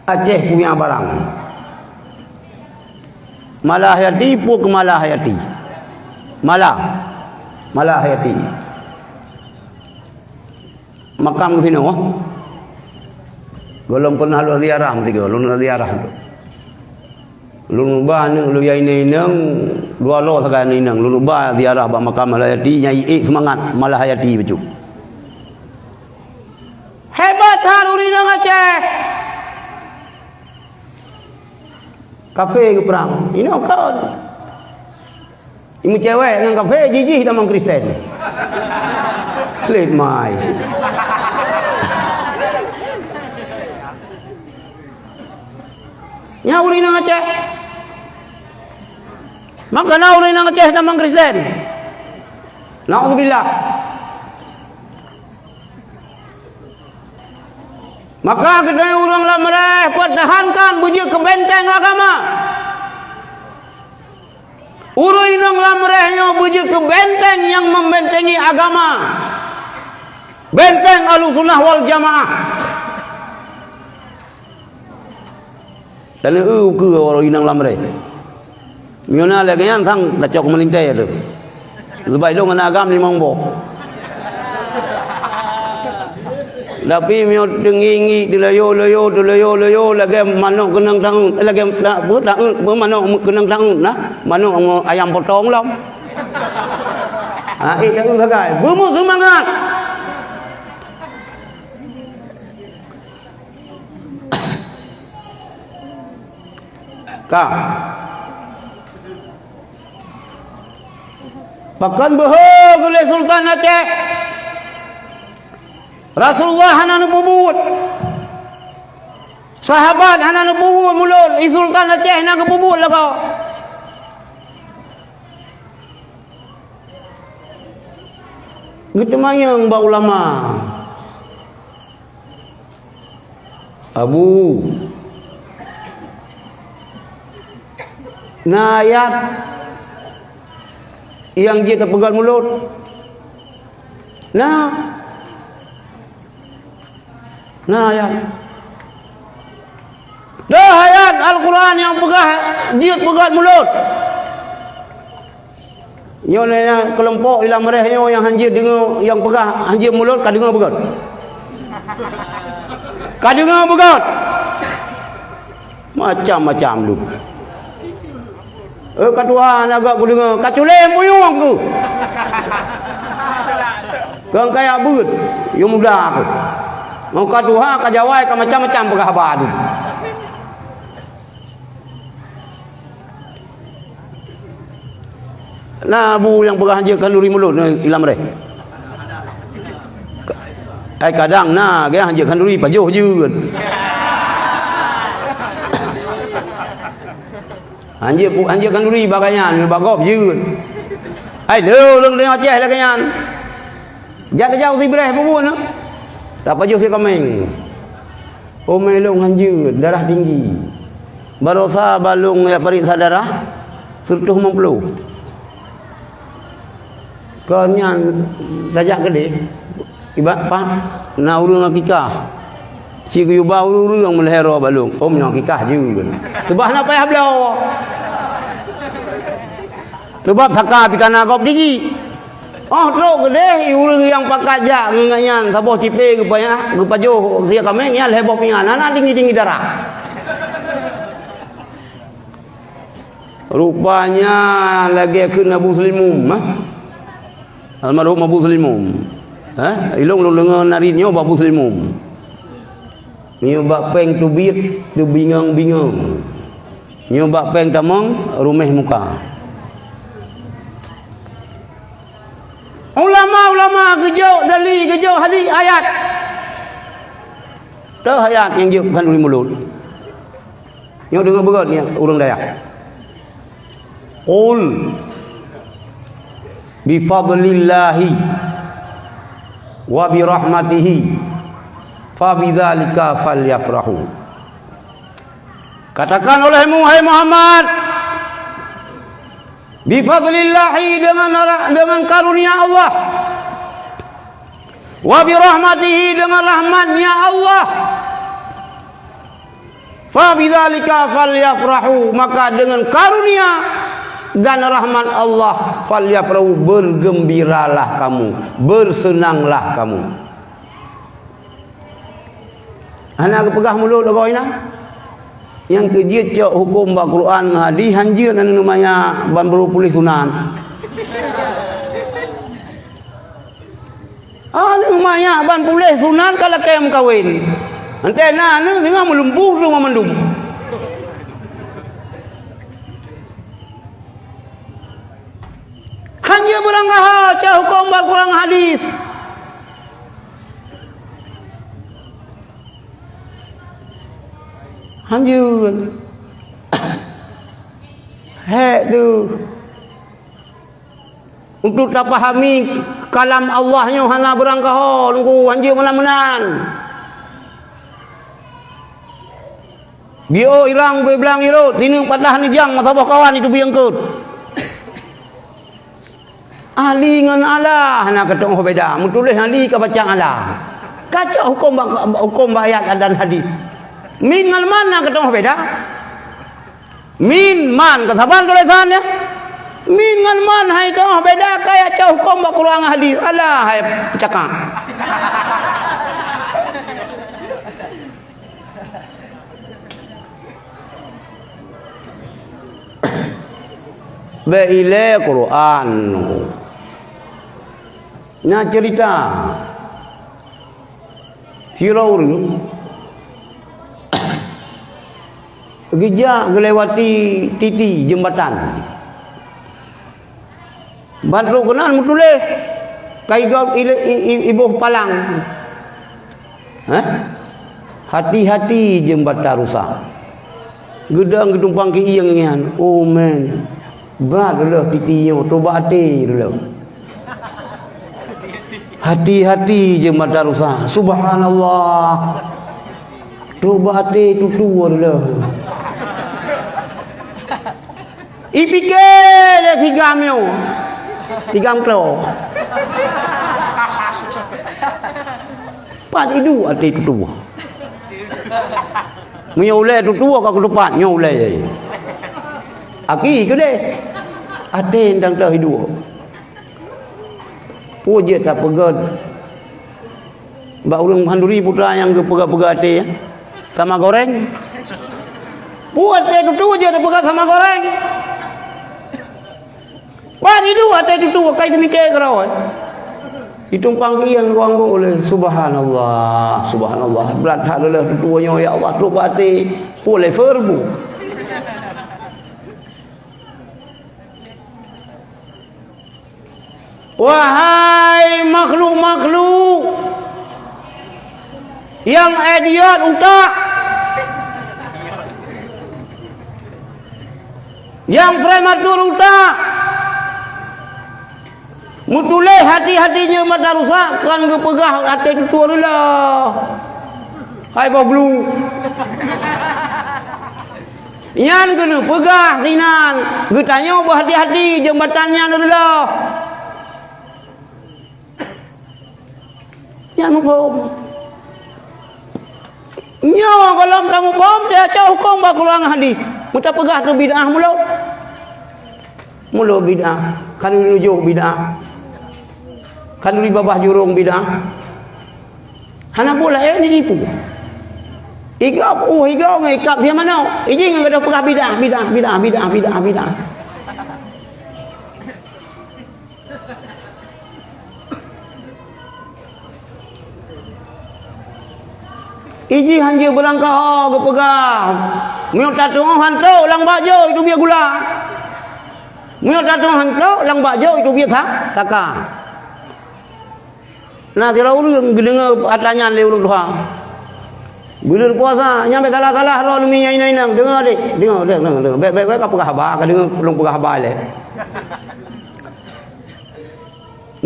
Aceh punya barang. Malahayati, peue keu Malahayati? Mala. Malahayati. Makam keu sinoe. Gohlom pernah lôn ziarah meusigoe, lôn ziarah. Lôn ba aneuk lôn nyang inong-inong, dua droe sagai aneuk inong. Lôn ba ziarah bak makam Malahayati, nyang ék seumangat Malahayati bacut. Hebat that ureueng inong Aceh. Kafé geuprang. Inoe kon. Imeucewek ngon kafé, jijih tamong Kristen. Slip mai. Nyan ureueng inong Aceh. Maka na ureueng inong Aceh tamong Kristen. Naudzubillah. Maka geutanyoe ureueng lam rèh, pertahankan beujeuet keu benteng agama. Ureueng inong lam rèh nyoe beujeuet keu benteng nyang membentengi agama. Benteng Ahlussunnah wal Jamaah. Dan eu keu ureueng inong lam rèh. Meunyoe na lagèe nyan sang tacok meulintèe teuh. Sabab ilôn hana agam limong boh. Tapi meunyoe teungi-ngi, teuloyo-loyo, teuloyo-loyo, lagèe manok keunong tangut, lagèe ta-, peue, tangut, peue, manok keunong tangut nah, manok ngon ayam potong lom. Ha, eh, tangut sagai. Beumeusemangat. Ka. Pakon beuhe geuh lé Sultan Aceh? Rasulullah hana neupeubuet. Sahabat hana neupeubuet mulod, i Sultan Aceh na geupeubuet lagoe. Geuteumanyong bak ulama. Abu, na ayat nyang jeuet tapeugöt mulod? Na. Na ayat. Deuh ayat Al-Qur'an nyang peugah jeuet peugöt mulod. Nyoe na keulompok i lam rèh nyoe nyang hanjeuet deungoe, nyang peugah hanjeuet mulod, ka deungoe beugöt. Ka deungoe beugöt. Macam-macam lu. Eh, ka tuha na gak kudeungoe, ka culém buyueng ku. Keu kaya beuet, yue muda ku. Ngon ka tuha, ka jawai, ka macam-macam peugah haba tu. Na bu nyang peugah hanjeuet khanduri mulod nyoe i lam rèh. Ai kadang na, gaya hanjeuet khanduri pajoh jeuet. Hanjeuet ku, hanjeuet khanduri bak gobnyan, bak gob jeuet. Ai lé ureueng deungoe Aceh lagèe nyan. Jak tajak u Sibreh peue buet na? Tapajoh sie kaméng. Ome lôn hanjeuet, darah tinggi. Barosa balong jak pariksa darah, sireutoh limong ploh. Kon nyan tajak keudeh, iba-, pat na ureueng akikah. Ci geuyue ba ureueng-ureueng meulhèe droe bak lôn, "Ôm nyoe akikah jeuet." Seubab hana payah bloe. Seubab saka pih ka na gob digi. Oh, trok keudeh, ureuëng nyang pakat jak ngon nyan, saboh cipé geupanyah, geupajoh siat kaméng, nyan lhée boh pingan, hana tinggi-tinggi darah. Rupanya lagée kheun Abu Seulimum, eh? Almarhum Abu Seulimum. Eh? Ilong lôn deungoe narit nyoe bak Abu Seulimum. Nyoe bak péng teubiet, teubingong-bingong. Nyoe bak péng tamong, ruméh muka. Ulama-ulama geujok dali, geujok hadis ayat. Teuh ayat nyang jeuet khanduri mulod. Nyoe deungoe beugöt nyoe ureuëng dayah. Qul bi fadlillahi wa bi rahmatihi fa bidzalika falyafrahu. Katakan olehmu, hai Muhammad, bi fadlillahi, dengan ara-, dengan karunia Allah, wa bi rahmatihi, dengan rahmatnya Allah. Fa bidzalika falyafrahu, maka dengan karunia dan rahmat Allah, falyafrahu, bergembiralah kamu, bersenanglah kamu. Hana geupeugah mulod lagoe na. Nyang keu jeuet cok huköm bak Quran ngon hadis, hanjeuet na neumanyak ban peureulée sunat. Aneuk manyak ban puléh sunat ka lakée meukawen. Enteuk na aneuk singoh meulumpôh teuma mandum. Hanjeuet beurangkaho cok huköm bak Quran hadis. Hanjeuet. Hék deuh. Untuk tapahami kalam Allah nyoe hana beurangkaho, Teungku, hanjeuet meunan-meunan. Biôh irang beu blang irot, sineuk patah neujang meusaboh kawan itu bieng keut. Ali ngon ala hana kateu'oh beda, meutuléh ali ka baca ala. Ka cok huköm bak, huköm bak ayat dan hadis. Min ngon man na kateu'oh beda. Min, man, ka saban tulésan nyan. Min ngon man hai toh beda kaya cok huköm bak Quran hadis. Alah hai peucakap. Bèk ilèe Quran. Na cerita. Sidroe ureueng geujak geulewati titi jeumbatan. Ban trok keunan meutuléh ka igob ile-, i-, i-, iboh palang. Hah? Hati-hati jeumbatan rusak. Geudong geutumpang keu ié ngieng nyan. Oh man. Brat leuh titi nyoe, tobat até leuh. Hati-hati jeumbatan rusak. Subhanallah. Tobat até tutoe leuh. Ipike lé sigam nyoe. Sigam klo. Pat iduek até tutoe. Meunyoe ulèe tutoe ka kutupat, nyoe ulèe. Aki keudeh. Até nyang teuh iduek. Peue jeuet tapeugöt bak ureueng khanduri putra nyang geupeugah-peugah até, sama goreng. Peue até tutoe jeuet tapeugah sama goreng. Ban iduek até tutoe ka iseumiké keudroe. Itumpang keu ié ngon ruang geuh lé. Subhanallah, subhanallah. Brat that leuh tutoe nyoe, ya Allah, trok bak até. Peue lé feureubu. Wahai makhluk-makhluk nyang idiot utak, nyang prematur utak, meutuléh hati-hati jeumbatan rusak, kan geupeugah até tutoe leuh. Hai boh blu. Nyan keuneuk peugah sinan, geutanyoe beuhati-hati jeumbatan nyan reuloh. Nyan muphom. Nyoe gohlom tamuphom, tacok huköm bak Quran hadis. Meutapeugah tu bid'ah mulo. Mulo bid'ah, kan nujoh bid'ah. Khanduri babah jurông bid'ah. Hana boh laén jipu. Igob, uh, igob ngon ikab siat manok. Iji ngon gadoh peugah bid'ah, bid'ah, bid'ah, bid'ah, bid'ah, bid'ah. Iji hanjeuet beurangkaho geupeugah, meunyoe tatuoh hantok lam bak jok itu biet gula. Meunyoe tatuoh hantok lam bak jok itu biet sa-, saka. Na sidroe ureuëng geudeungoe ata nyan lé ureuëng tuha. Buleuen puasa, nyan bék salah-salah droeneuh mi nyang inong-inong. Deungoe, dek, deungoe, deungoe, deungoe. Bék, bék, bék ka peugah haba, ka deungoe lôn peugah haba lé.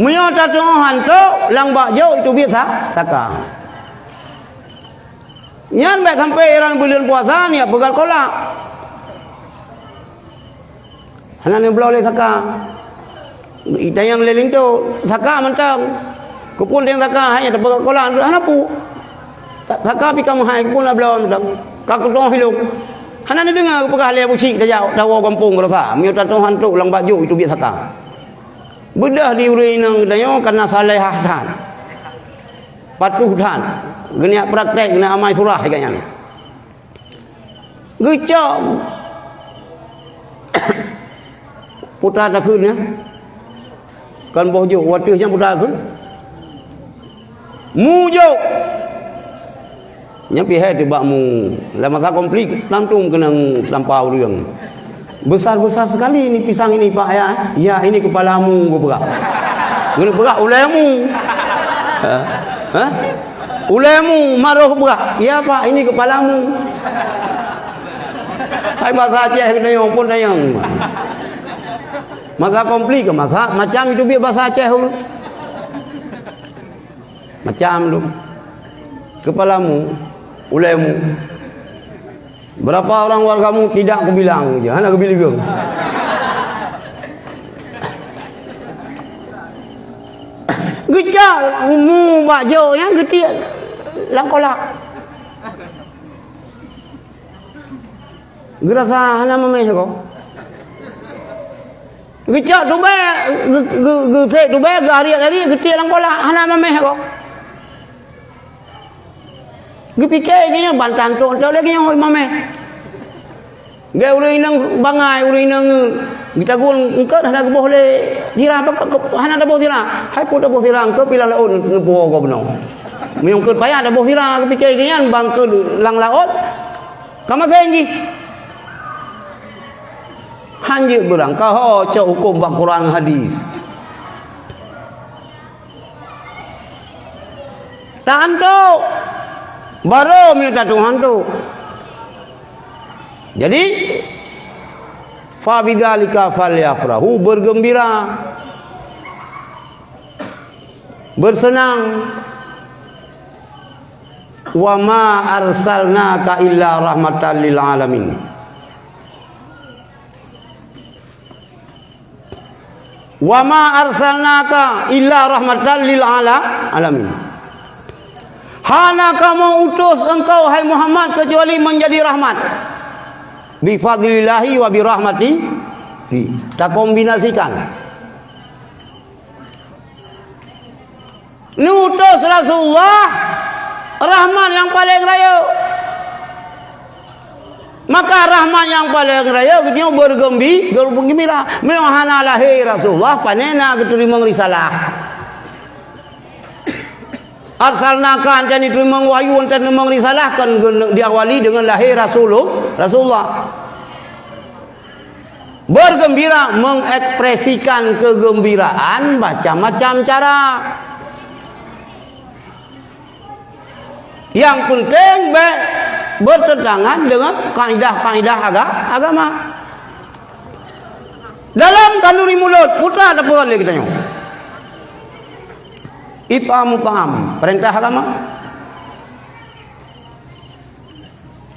Meunyoe tatuoh hantok, lam bak jok itu biet sa-, saka. Nyan bék sampoe droeneuh buleuen puasa, nyan peugah kolak. Hana neubloe lé saka. Itanyong lé linto, saka mantong. Keupeue teuh saka, hai nyan tapeugah kolak, hana peue. Ta-, saka pih ka meuhai, keupeue na bloe mantong. Ka keutoh ilong. Hana neudeungoe geupeugah lé Abu Syik tajak, tawoe gampông baroesa. Meunyoe tatuoh hantok lam bak jok itu biet saka. Beudôh di ureuëng inong geutanyoe kana salehah that. Patuh that. Geuniat prakték, geuniat amai surah geuh nyan. Geucok puta takheun nyan. Kon boh jok, watèe nyan puta takheun. Mu jok. Nyan pih hai teuh bak mu. Lam masa konflik, langsung keunong tampa ureuëng. Besar-besar sekali ini pisang ini, Pak, ya. Ya, ini kepala mu, geupeugah. Geupeugah ulèe mu. Ha? Ha? Ulèe mu, maroh peugah. Ya, Pak, ini kepala mu. Hai bahasa Aceh keunoe pun tanyong. Masa konflik, masa macam itu biet bahasa Aceh ulôn. Macam tu. Kepala mu, ulèe mu. Berapa orang wargamu tidak kubilang je, hana geubilang. Geucok mu bak jok nyan geutiek lam kolak. Geurasa hana mamèh ko. Geucok tubèe, geu-, geu-, geusek tubèe, geuariet-ariet, geutiek lam kolak, hana mamèh ko. Geupike geuh nyoe bantan trok-trok lé geuh nyoe mamèh. Geu ureuëng inong bangai, ureuëng inong geutagun eungkôt hana geuboh lé sira, hana taboh sira. Hai peue taboh sira, eungkôt pih lam laôt neupuwoe gob bunoe. Meunyoe eungkôt payah taboh sira, geupike geuh nyan bang eungkôt lam laôt. Ka masen jih. Hanjeuet beurangkaho cok hukôm bak Quran hadis. Tahanto. Barô meunyoe tatuoh hantok. Jadi, fa bidzalika falyafrahu, bergembira. Bersenang. "Wa ma arsalnaka illa rahmatan lil alamin." "Wa ma arsalnaka illa rahmatan lil ala-, alamin." Hana kamoe utus engkau, hai Muhammad, kecuali menjadi rahmat. "Bi fadlillahi wa bi rahmatihi." Takombinasikan. Neutus Rasulullah rahmat nyang paleng rayeuk. Maka rahmat nyang paleng rayeuk geutanyoe bergembi-, bergembira. Meunyoe hana lahé Rasulullah, pane na geuteurimong risalah. Arsalnaka, enteuk neuteurimong wahyu, enteuk neuteurimong risalah, kan gen-, diawali deungon lahé Rasulu-, Rasulullah. Bergembira, mengekspresikan kegembiraan macam-macam cara. Yang penting bèk bertentangan dengan kaidah-kaidah aga-, agama. Dalam khanduri mulod, putra teupeue lé geutanyoe. It'amu ta'am, perintah agama.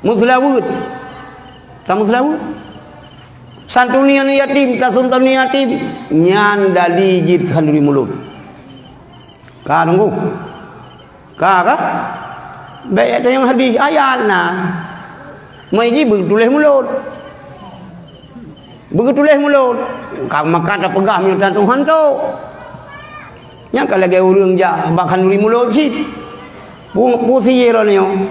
Meuseulaweuet. Ka meuseulaweuet. Santuni aneuk yatim, tasantuni yatim. Nyan dali jih khanduri mulod. Ka deungö. Ka, ka? Bèk tanyong hadih, ayat na. Meunyo jih beutuléh mulod. Beutuléh mulod. Ka maka tapeugah meunyoe Tuhan tu. Nyang ka lagée ureuëng jak bak khanduri mulod cit. Pu-, pu sie droeneuh nyoe.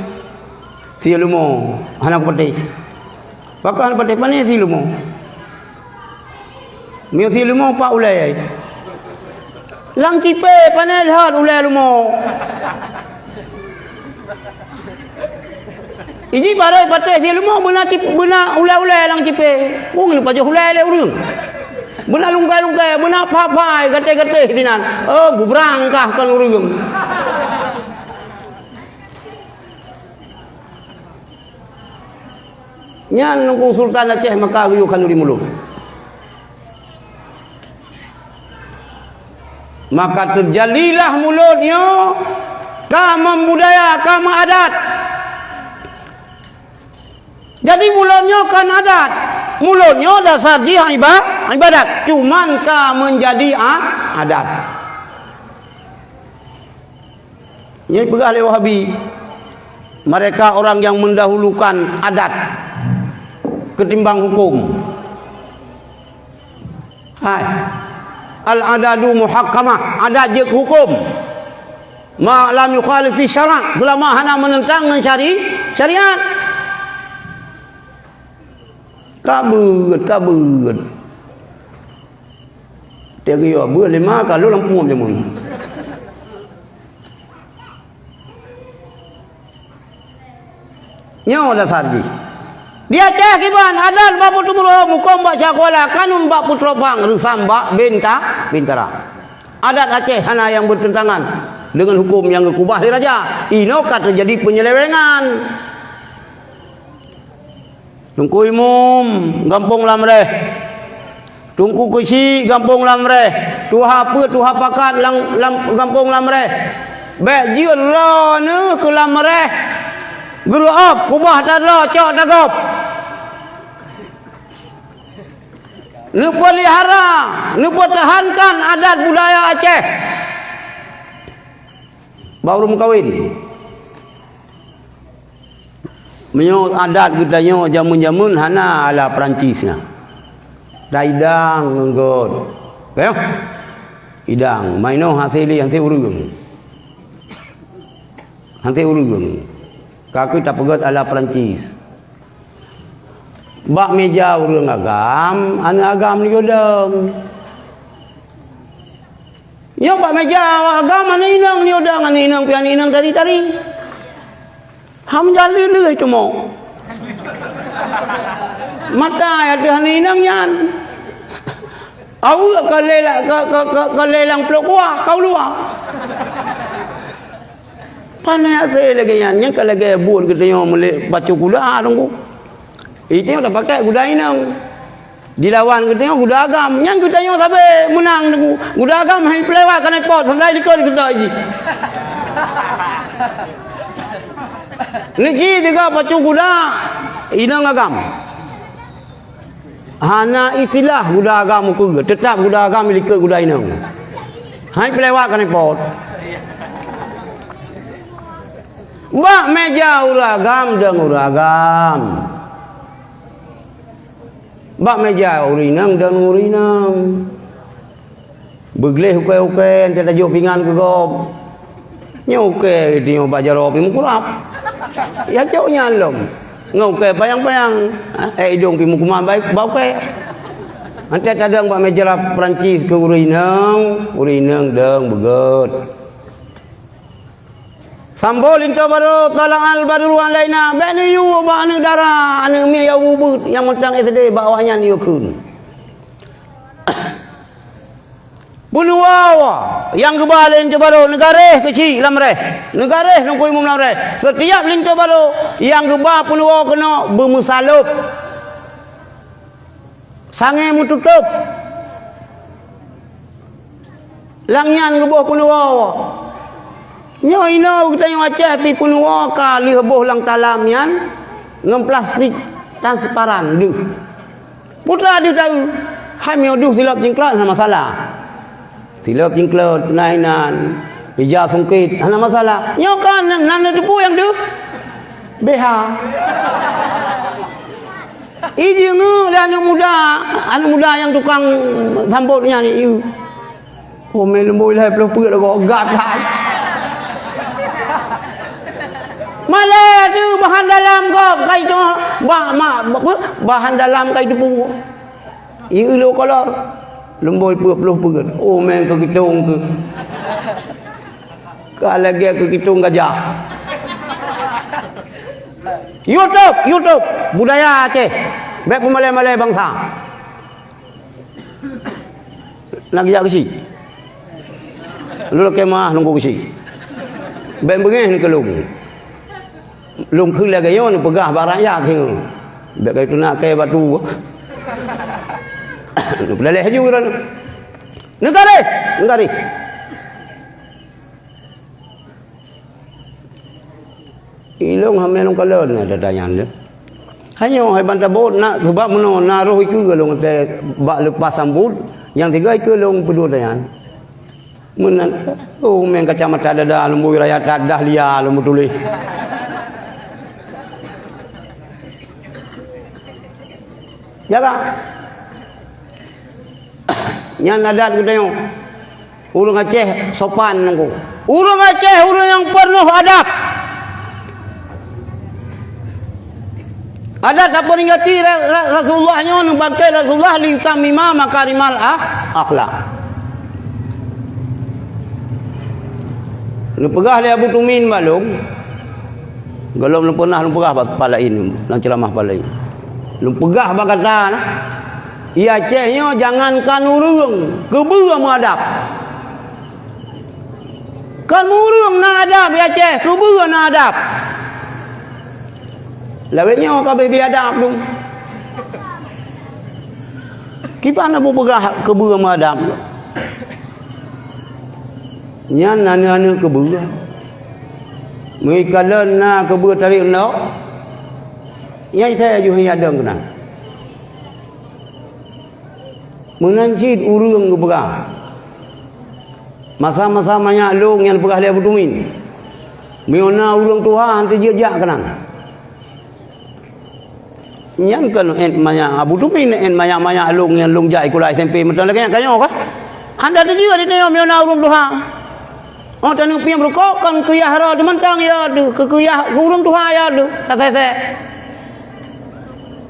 Sie leumo, hana kupatéh. Pakon hana patéh, pané sie leumo. Meunyoe sie leumo, pat ulée. Lam cipée, pané lhot ulée leumo. Iji barô patéh sie leumo beuna cip-, beuna ulée-ulée lam cipée. Peue ngon pajoh ulée lé ureuëng. Beuna lungkai-lungkai, beuna phai-phai, gatéh-gatéh sinan. Oh, bubrang kah kon ureuëng. Nyan Teungku Sultan Aceh maka geuyue khanduri mulod. Maka teujadilah mulod nyoe ka meubudaya, ka meuadat. Jadi mulod nyoe kon adat. Mulod nyoe dasar jih iba-, ibadat, cuman ka meujadi a-, adat. Nyoe peugah lé Wahabi, mereka orang yang mendahulukan adat ketimbang hukum. Hai. Al-adadu muhakkamah, adat jeuet hukum. Ma lam yukhalifi syara', selama hana menentang ngon syari-, syariat. Ka beuet, ka beuet. Tiep geuyue beuet lima ka lhok lam pungo jameun. Nyoe dasar jih. Di Aceh kiban, adat bak peuteumurah huköm bak cakula, kanun bak peuteurobang, reusam bak binta-, bintara. Adat Aceh hana nyang beuteuntangan deungon huköm nyang geukubah lé raja. Inoe ka teujadi peunyelewengan. Teungku Imum, gampông Lamreh. Teungku Keuchik, gampông Lamreh. Tuha peuet, tuha pakat lam, lam gampông Lamreh. Bék jeuet droeneuh keu Lamreh. Geureuob, kubah tadroe, cok tagob. Neupeulihara, neupeutehankan adat budaya Aceh. Bak ureuëng meukawen. Meunyoe adat geutanyoe jameun-jameun hana ala Perancis nyan. Taidang ngon göt. Ka nyoe? Idang. Mainoe hase lé, hase ureuëng. Hase ureuëng. Ka keuh tapeugöt ala Perancis. Bak meuja ureuëng agam, aneuëk agam neuyue dong. Nyoe bak meuja agam, aneuëk inong neuyue dong, aneuëk inong pih aneuëk inong tari-tari. Ham jan leuh-leuh teuma. Mata ateueh aneuëk inong nyan. Aweuek ka lé la-, ka, ka, ka, ka lé lam plôk kuah, ka u luwa. Pane hase lagée nyan, nyan ka lagée buet geutanyoe meulé pacu kuda, Teungku. Itu nyang tapakai kuda inong. Dilawan geutanyoe kuda agam. Nyan geutanyoe sabe meunang, Teungku. Kuda agam hai peulewat keuneuk pot, sandai likot geutanyoe jih. Neuci tiga pacu kuda inong agam. Hana istilah guda agam ukeue, teutap guda agam ilikot guda inong. Hai peulewat ka neupot. Bak meuja ureuëng agam dong ureuëng agam. Bak meuja ureuëng inong dong ureuëng inong. Beugleh ukée-ukée, 'oh tajok pingan keu gob. Nyoe ukée, nyoe bak jaroe pih meukurab. Ya jok nyan lom. Ngon ukée payang-payang. Ha, eh, idong pih meukuman bak, bak ukée. 'Oh tadong bak meuja Perancis keu ureuëng inong, ureuëng inong dong beugét. Sambo linto barô, thala'al badru 'alaina, bék neuyue bak aneuëk dara, aneuëk miet nyang ubit, nyang mantong S D bak awaknyan yue kheun. Peunuwoe nyang geuba lé linto barô, neugaréh keuchik lam réh, neugaréh Teungku Imum lam réh. Seutiap linto barô nyang geuba peunuwoe keunoe beumeusalôb. Sangée meututôb. Lam nyan geuboh peunuwoe. Nyoe inoe geutanyoe Aceh pih peunuwoe ka lheueh boh lam talam nyan ngon plastik transparan deuh. Putra deuh taeu, hai meunyoe deuh silop cingklot hana masalah. Silop cingklot, na inan, ija sungkét, hana masalah. Nyoe kan nan, nan neuteupeue nyang deuh? B H. Ijingeuk lé aneuëk muda, aneuëk muda nyang tukang sambot nyan, ieu. Komen lumbôi lhèe ploh peuet lagoe, gata. Malèe tu bahan dalam gob, kai tu, ba-, ma-, ba-, bahan dalam kai teupeu. Ieu lo kolor. Lumbôi peuet ploh peuet. Oh, meng keu gitong keu. Ka lagèe keu gitong gajah. YouTube, YouTube, budaya Aceh. Bèk peumalèe-malèe bansa. Na geujak keuchik. Lôn lakèe meu'ah lôn keuchik. Bèk beungèh keu lôn. Lôn kheun lagèe nyoe neupeugah bak rakyat singoh. Bèk ka teunak kèe batu. Neupeudaleh laju droeneuh. Neugaréh, neugaréh. Ilôn hamé lôn kalon na teutanyan deh. Hanyoe hai ban tabot na, sabab meunoe na roh ikeue lôn teuh bak leupah sambot, nyang tiga ikeue lôn peudua tanyan. Meunan, oh, meng kacamata dada lôn bui raya that dahlia lôn meutuléh. Jaga. Nyan adat geutanyoe. Ureueng Aceh sopan nangku. Ureueng Aceh ureueng nyang peunoh adab. Adat taperingati Ra-, Ra-, Rasulullah nyoe, neubangkai Rasulullah li utammima makarimal akh-, akhlak. Neupeugah lé Abu Tumin bak lôn, gohlom lôn peunah lôn peugah bak pat laén, lam ceuramah pat laén. Lôn peugah bak gata na, i Aceh nyoe jangankan ureueng, keubeue meuadab. Kon ureueng na adab i Aceh, keubeue na adab. Lawét nyoe ka bri-bri adab dum. Kiban na bupeugah keubeue meuadab. Nyan aneuk-aneuk keubeue. Meuikalon na keubeue tarék nyoe. Nyan saya juh nyadong keunan. Meunan cit ureueng geupeugah, masa-masa manyak lôn nyan peugah lé Abu Tumin, meunyoe na ureueng tuha han teujeuet jak keunan. Nyan kon ét manyak Abu Tumin, ét manyak-manyak lôn nyan lôn jak sikula S M P meuteun lagèe nyan ka nyoe kah? Hana teujeuet di tanyoe meunyoe na ureueng tuha. Oh, taneuk piep rukok kon keuyah droe teumantong ya deuh, keu keuyah ureueng tuha ya deuh, tasèe-sèe.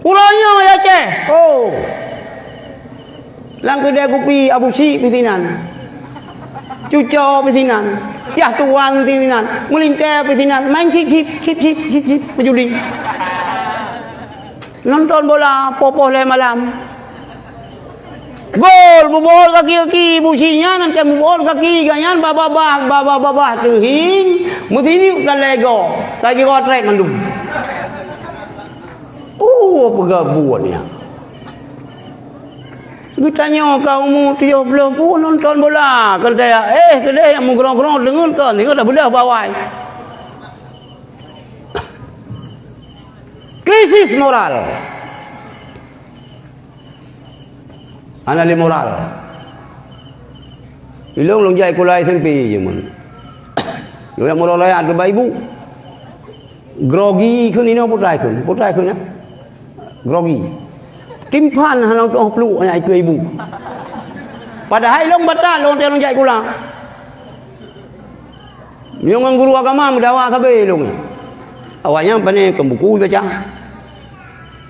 Uroe nyoe ya Aceh. Oh. Lam keudè kupi Abu Syik pih sinan. Cuco pih sinan. Yah Tuan pih sinan. Meulintèe pih sinan. Main cip-cip, cip-cip, cip-cip, meujudi. Nonton bola poh-poh lhèe malam. Gol, mubuet kaki-kaki, Abu Syik nyan, nyan mubuet kaki, gobnyan babah-babah, babah-babah teuhieng, meusiniuk dan lego, lagi kotrek mandum. Oh, peugah buet nyan. Geutanyoe ka umu tujoh ploh pun nonton bola, kon taya, eh, keudeh nyang meugrong-grong deungon kon, deungon dah beudah bawai. Krisis moral. Hana lé moral. Ilôn lôn jak sikula S M P jameun. Lôn jak meuroh raya ateueh bak ibu. Grogi kheun inoe putai kheun, putai kheun nyan. Grogi. Timphan hana tu'oh pluek nyan ateueh ibu. Padahai lôn batal lôn teuh lôn jak sikula. Meunyoe ngon guru agama meudawa sabe lôn. Awaknyan pane kon buku jibaca.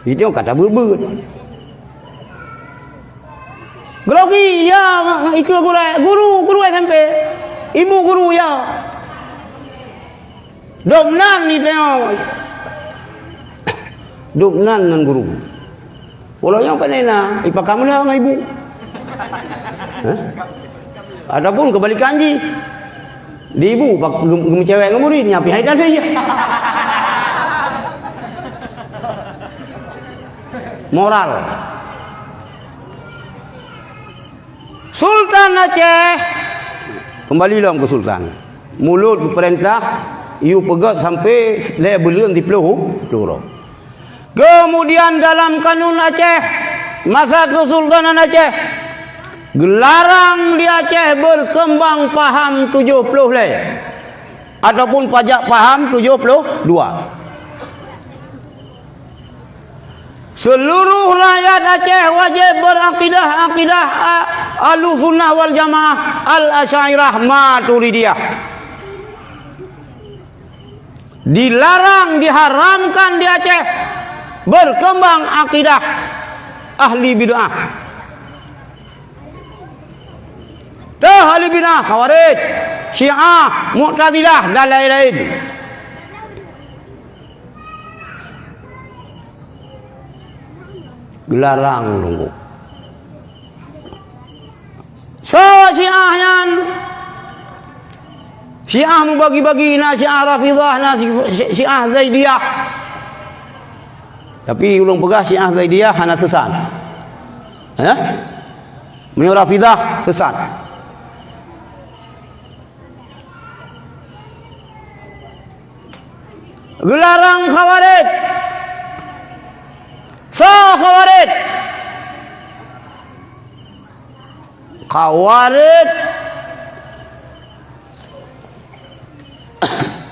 Itu kata beuet-beuet. Grogi, ya, ikeue gurèe, guru, guru S M P. Ibu guru, ya. Dum nan ni tengok. Dum nan ngon guru. Walau nyang pandai na, ipakam lé ngon ibu. Hah? Ataupun kebalikan jih. Di ibu, pak-, gem-, geumeucewek ngon murit, nyan pih hai tadi. Moral. Sultan Aceh, kembali lom ke Sultan. Mulut geupeurintah, yue peugöt sampoe lhèe buleuen siplôh, siplôh uroe. Keumudian dalam kanun Aceh, masa keusultanan Aceh, geularang di Aceh beukeumbang paham tujoh ploh lhèe, ataupun pajak paham tujoh ploh dua. Seluruh rakyat Aceh wajéb beurakidah akidah a-, Ahlussunnah wal Jamaah, Al-Asy'ariyah, Maturidiyah. Dilarang, diharamkan di Aceh berkembang akidah ahli bid'ah. Teuh ahli bid'ah, Khawarij, Syiah, Mu'tazilah, dan laén-laén. Geularang lungkuk. Soe Syiah nyan? Syiah mubagi-bagi, na Syiah Rafidhah, na Syi-, Syi-, Syiah Zaidiyah. Tapi ulôn peugah Syiah Zaidiyah hana sesat. Eh? Meunyoe Rafidhah sesat. Geularang Khawarij. Soe Khawarij? Khawarij.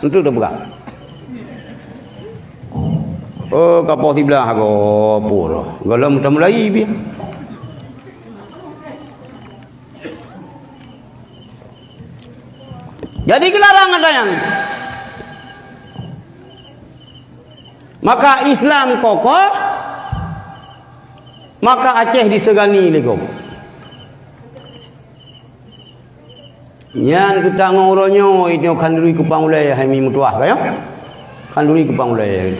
Untuk teupeugah. Oh, kapoh siblah go pur. Gohlom tamulai bih. Jadi geularang ata nyan. Maka Islam kokoh, maka Aceh disegani lé gob. Nyan geutanyoe uroe nyoe, itu khanduri kupang ulée hai mi meutuah ka, ya? Khanduri kupang ulée.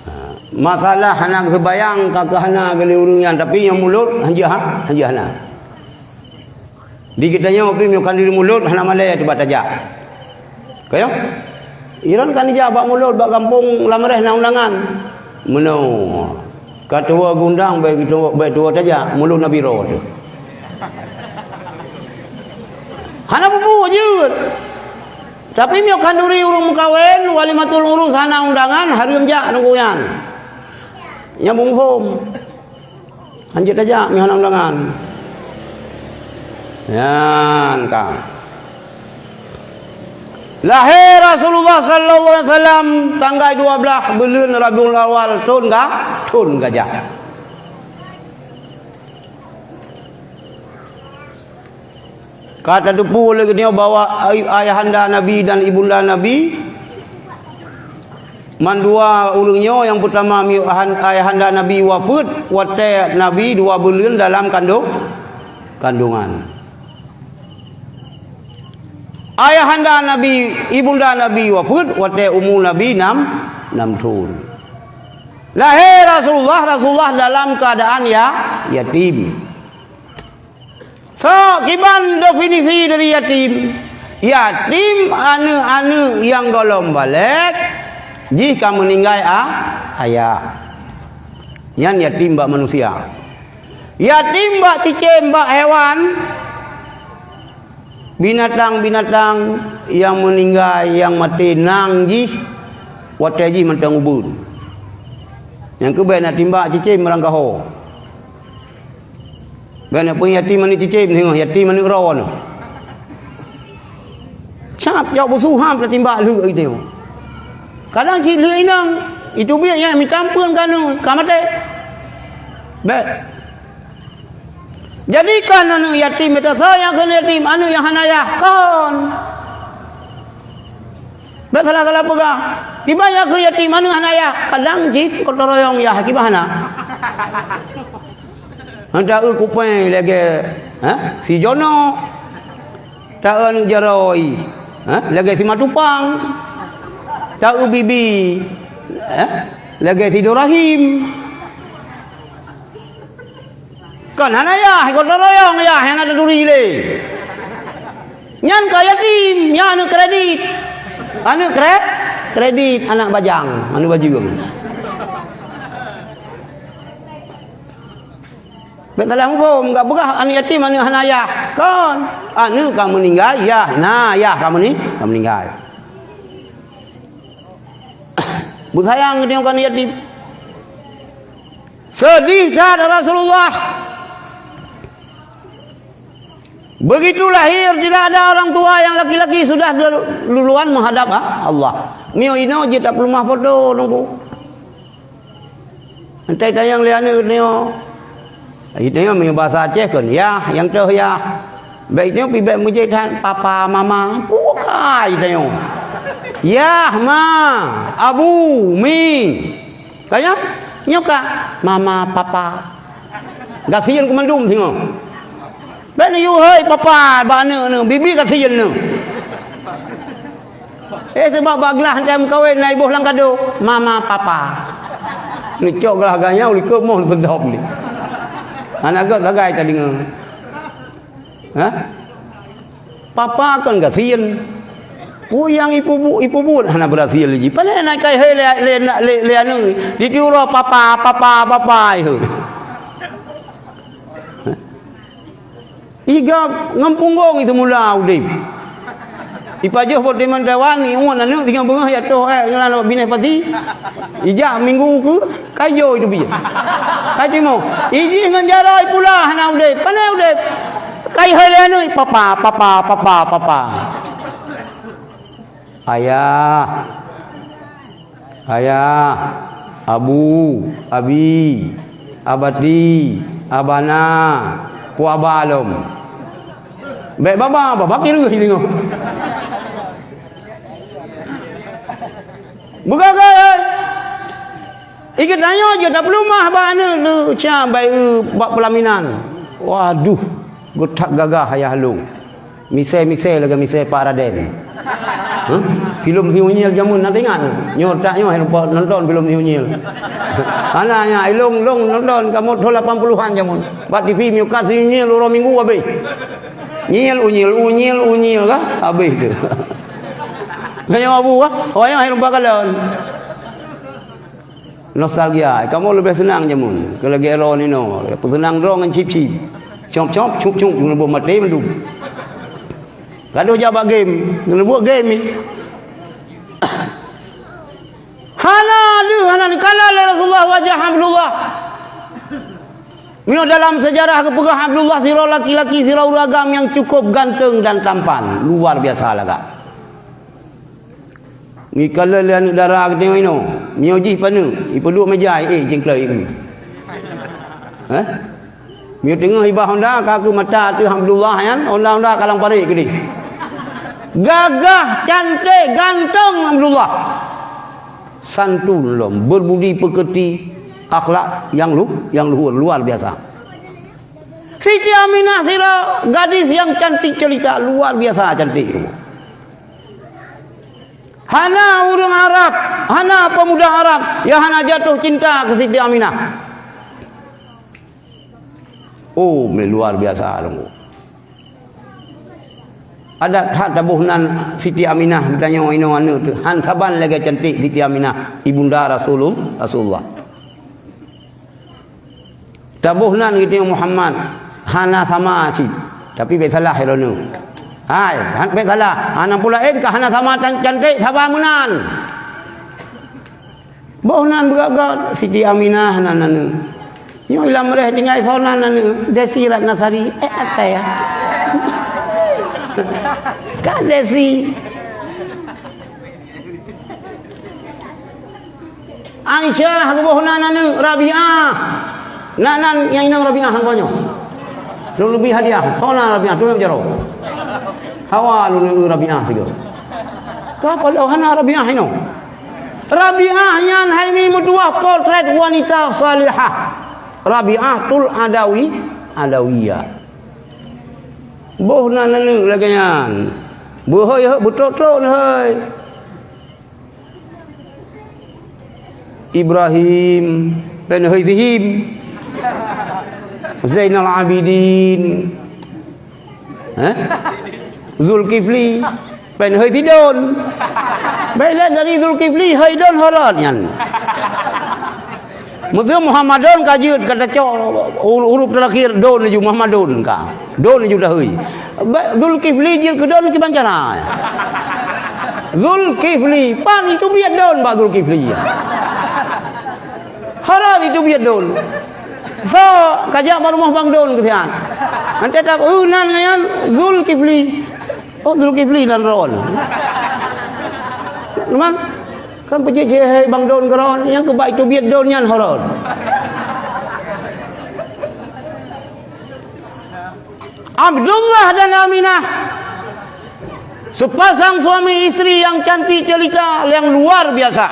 Ha, masalah hana seubayang ka keuh hana geuli ureuëng nyan, tapi nyang mulod hanjeuet ha, hanjeuet hana. Di geutanyoe pih meunyoe khanduri mulod hana malée teuba tajak. Ka, ya? Iran kan ijak bak mulod bak gampông lam reh na undangan. Meunoe. Ka tuwoe geundang bék tuwoe, bék tuwoe tajak, mulod na biro teuh. Hana peue-peue jeuet. Tapi meunyoe khanduri ureuëng meukawen, walimatul urus hana undangan, hareuem jak nunggu nyan. Nyang beuhom. Hanjeuet tajak meuhana undangan. Nyan ka. Lahé Rasulullah sallallahu alaihi wasallam tanggai dua blaih buleuen Rabiul Awal thon ga-, thon gajah. Ka tateupeue lé geutanyoe bahwa ay-, ayahanda Nabi dan ibunda Nabi, mandua ureuëng nyoe, nyang peutama mi-, ahan-, ayahanda Nabi wafeuet watée Nabi dua buleuen dalam kandong, kandungan. Ayahanda Nabi, ibunda Nabi wafeuet watée umu Nabi nam, nam thon. Lahé Rasulullah, Rasulullah dalam keuadaan ya-, yatim. So, kiban definisi dari yatim? Yatim aneuëk-aneuëk nyang gohlom balek, jih ka meuninggai a-, ayah. Nyan yatim bak manusia. Yatim bak cicém, bak hewan, binatang-binatang nyang meuninggai, nyang maté nang jih, watée jih mantong ubeut. Nyang keubah na timbak cicém meurangkaho. Bék na peue yatim aneuëk cicém singoh, yatim aneuëk droe nyoe. Cap cok busu ham tatimbak lheueh itu. Kadang cit lheueh inong, itu biet nyan mita ampeuen ka nyoe, ka maté. Bék. Jadi kan aneuëk yatim, beta saya kheun yatim, aneuëk nyang hana yah, kon. Bék salah-salah peugah. Kiban nyang kheun yatim aneuëk hana yah, kadang jih gotong royong yah, kiban hana. Hana eu kupée lagée, ha? Si Jono. Ta eu aneuëk jaroe, ha? Lagée si Matupang. Ta eu bibi, ha? Lagée si Dorahim. Kon hana yah, gotong royong yah nyang na taturi lé. Nyan ka yatim, nyan aneuëk kredit. Aneuëk kre-, kredit, anak bajang, aneuëk bajeueng. Bék salah muphom, gak peugah aneuëk yatim, aneuëk hana yah. Kon, aneuëk ka meuninggai, yah na, yah ka meuni-, ka meuninggai. Beusayang geutanyoe keu aneuëk yatim. Sedih that Rasulullah. Begitu lahir, tidak ada orang tua yang laki-laki sudah duluan menghadap Allah. Mio ino jeuet tapeuleumah foto nunggu. Entah tanyong lé aneuk nyoe. Itu nyoe meunyoe bahasa Aceh kan, yah, nyang toh yah. Baik nyoe pih bèk meujeuet that papa, mama. Bukai itu nyoe. Yah, ma, abu, mi. Ka nyan? Nyoe ka mama, papa. Gasien keumandum singoh. Bèk neuyue hôi papa bak aneuk neuh, bibi gasien neuh. Eh, sabab bak glah tem kawen na iboh lam kado, mama, papa. Neucok glah ganyau likot moh seudop ni. Hana gèt sagai tadeungoe. Hah? Papa kon gasien. Peue nyang ipeubuet, ipeubuet hana beurhasil jih. Pane na kai hai lé, lé, lé, lé anu. Ditiuroe papa, papa, papa, ihu. Iga ngon punggong itu mula udeb. Ipajoh boh teman tawan, iuwan aneuk tinggai beungoh ya toh, eh, ngeulana binéh pati. Ijak minggu ke, kajo itu bijéh. Kai timoh. Ijih ngon jaroe pula hana udeb. Pane udeb? Kai hai lé aneuk, papa, papa, papa, papa. Ayah. Ayah. Abu. Abi. Abati. Abana. Pu aba lom. Bèk baba, baba kireuh deungoe. Beugagai, hai. Ikeu tanyoe jeuet tapeuleumah bak aneuk neuh, ca bai eu bak peulaminan. Waduh, geutak gagah ayah lôn. Misai-misai lagèe misai Pak Raden. Huh? Filem Si Unyil jameun na teuingat? Nyoe tak nyoe hai lupa nonton filem Si Unyil. Hana nyan, ilong-long nonton kamoe thôn lapan puluhan jameun. Bak T V meukat Si Unyil uroe Minggu habéh. Nyil, unyil, unyil, unyil kah? Habéh tu. Nyoe abu kah? Oh, nyoe hai lupa kalon. Nostalgia, kamoe leubeh seunang jameun. Keu lagèe droeneuh inoe, peuseunang droe ngon chip-chip. Cop-cop, cup-cup, keuneuk buet maté mandum. Gadoh jak bak game, keuneuk buet game ni. Hana lheueh, hana neukalon lé Rasulullah wajah Abdullah. Meunyoe dalam seujarah geupeugah Abdullah sidroe laki-laki, sidroe ureueng agam nyang cukup ganteng dan tampan, luar biasa lagak. Neukalon lé aneuk dara geutanyoe inoe, meunyoe jih paneuk, ipeuduek meja, eh, cingkloi iku. Hah? Meunyoe teungoh iba honda, ka keu mata ateueh Abdullah nyan, honda-honda kalang parék keudeh. Gagah, cantik, ganteng Abdullah. Santun lom, berbudi pekerti, akhlak yang lu-, yang luhur, luar biasa. Siti Aminah sidroe gadis yang cantik jelita, luar biasa cantik. Hana ureueng Arab, hana pemuda Arab yang hana jatuh cinta keu Siti Aminah. Oh, mé luar biasa lom. Adat that taboh nan Siti Aminah geutanyoe inoe aneuk teuh, han saban lagèe cantik Siti Aminah, ibunda Rasulul-, Rasulullah. Taboh nan geutanyoe Muhammad, hana sama cit, tapi bèk salah droeneuh. Hai, han bèk salah, hana peue laén ka hana sama can-, cantik, saba meunan. Boh nan beugöt-göt, Siti Aminah nan aneuk. Nyoe lam reh tinggai soe nan aneuk, Desi Ratnasari, eh, atai ya. Kan Desi. Aisyah geuboh nan aneuk, Rabi'ah. Nan, nan nyang inong Rabi'ah ngon nyoe. Lôn leubeh hadiah, soe nan Rabi'ah, tu nyang jaroe. Hawa lôn eu Rabi'ah sigoe. Ka padahai hana Rabi'ah inoe. Rabi'ah nyan hai mi meutuah potret wanita salihah. Rabi'atul Adawi, Adawiyah. Boh nan aneuk lagèe nyan. Beuhôi, beutrok-trok neuhôi. Ibrahim, pen hôi Zihim. Zainal Abidin. Eh? Zulkifli, pen hôi Zidon. Baiklah dari Zulkifli, hôi Don horot nyan. Meuseu Muhammadon ka jeuet, ka tacok huruf terakhir Don laju Muhammadon ka. Don laju tahôi. Ba-, Zulkifli jeuet keu Don kiban cara. Zulkifli, pan itu biet Don bak Zulkifli. Haram itu biet Don. So, kajak bak rumoh Bang Don keusian. Nanti tak, "Uh, nan nyan Zulkifli." Oh, Zulkifli nan ron. Memang kan peucék-cék hai Bang Don keudroe, nyang keubai teubiet Don nyan horot. Abdullah dan Aminah, sepasang suami istri yang cantik jelita, yang luar biasa.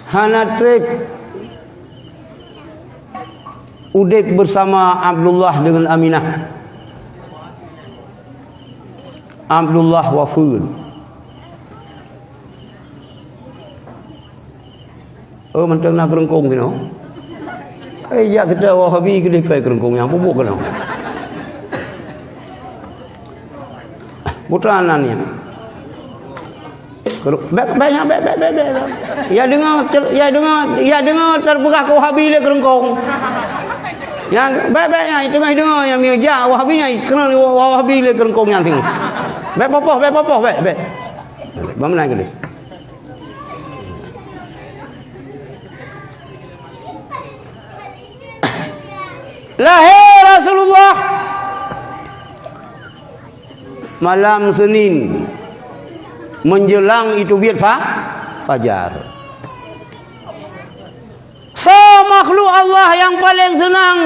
Hana treb udeb bersama Abdullah dengan Aminah. Abdullah wafeuet. Oh, mantong na keureungkong keunoe. Eh, jak kita Wahabi keudeh kai keureungkong nyang pupuk keunoe. Putra nan ya. Bek, bek, bek, bek, bek, bek. Ya dengar, ya dengar, ya dengar terpeugah ke Wahabi lé keureungkong. Yang bek, bek, yang itu mah dengar yang mioja Wahabi yang kenal Wahabi lé keureungkong yang tengok. Bek popoh, bek popoh, bek, bek. Bang menang ke dia? Lahé Rasulullah malam Senin menjelang itu biet fa-, fajar. Soe makhluk Allah nyang paleng seunang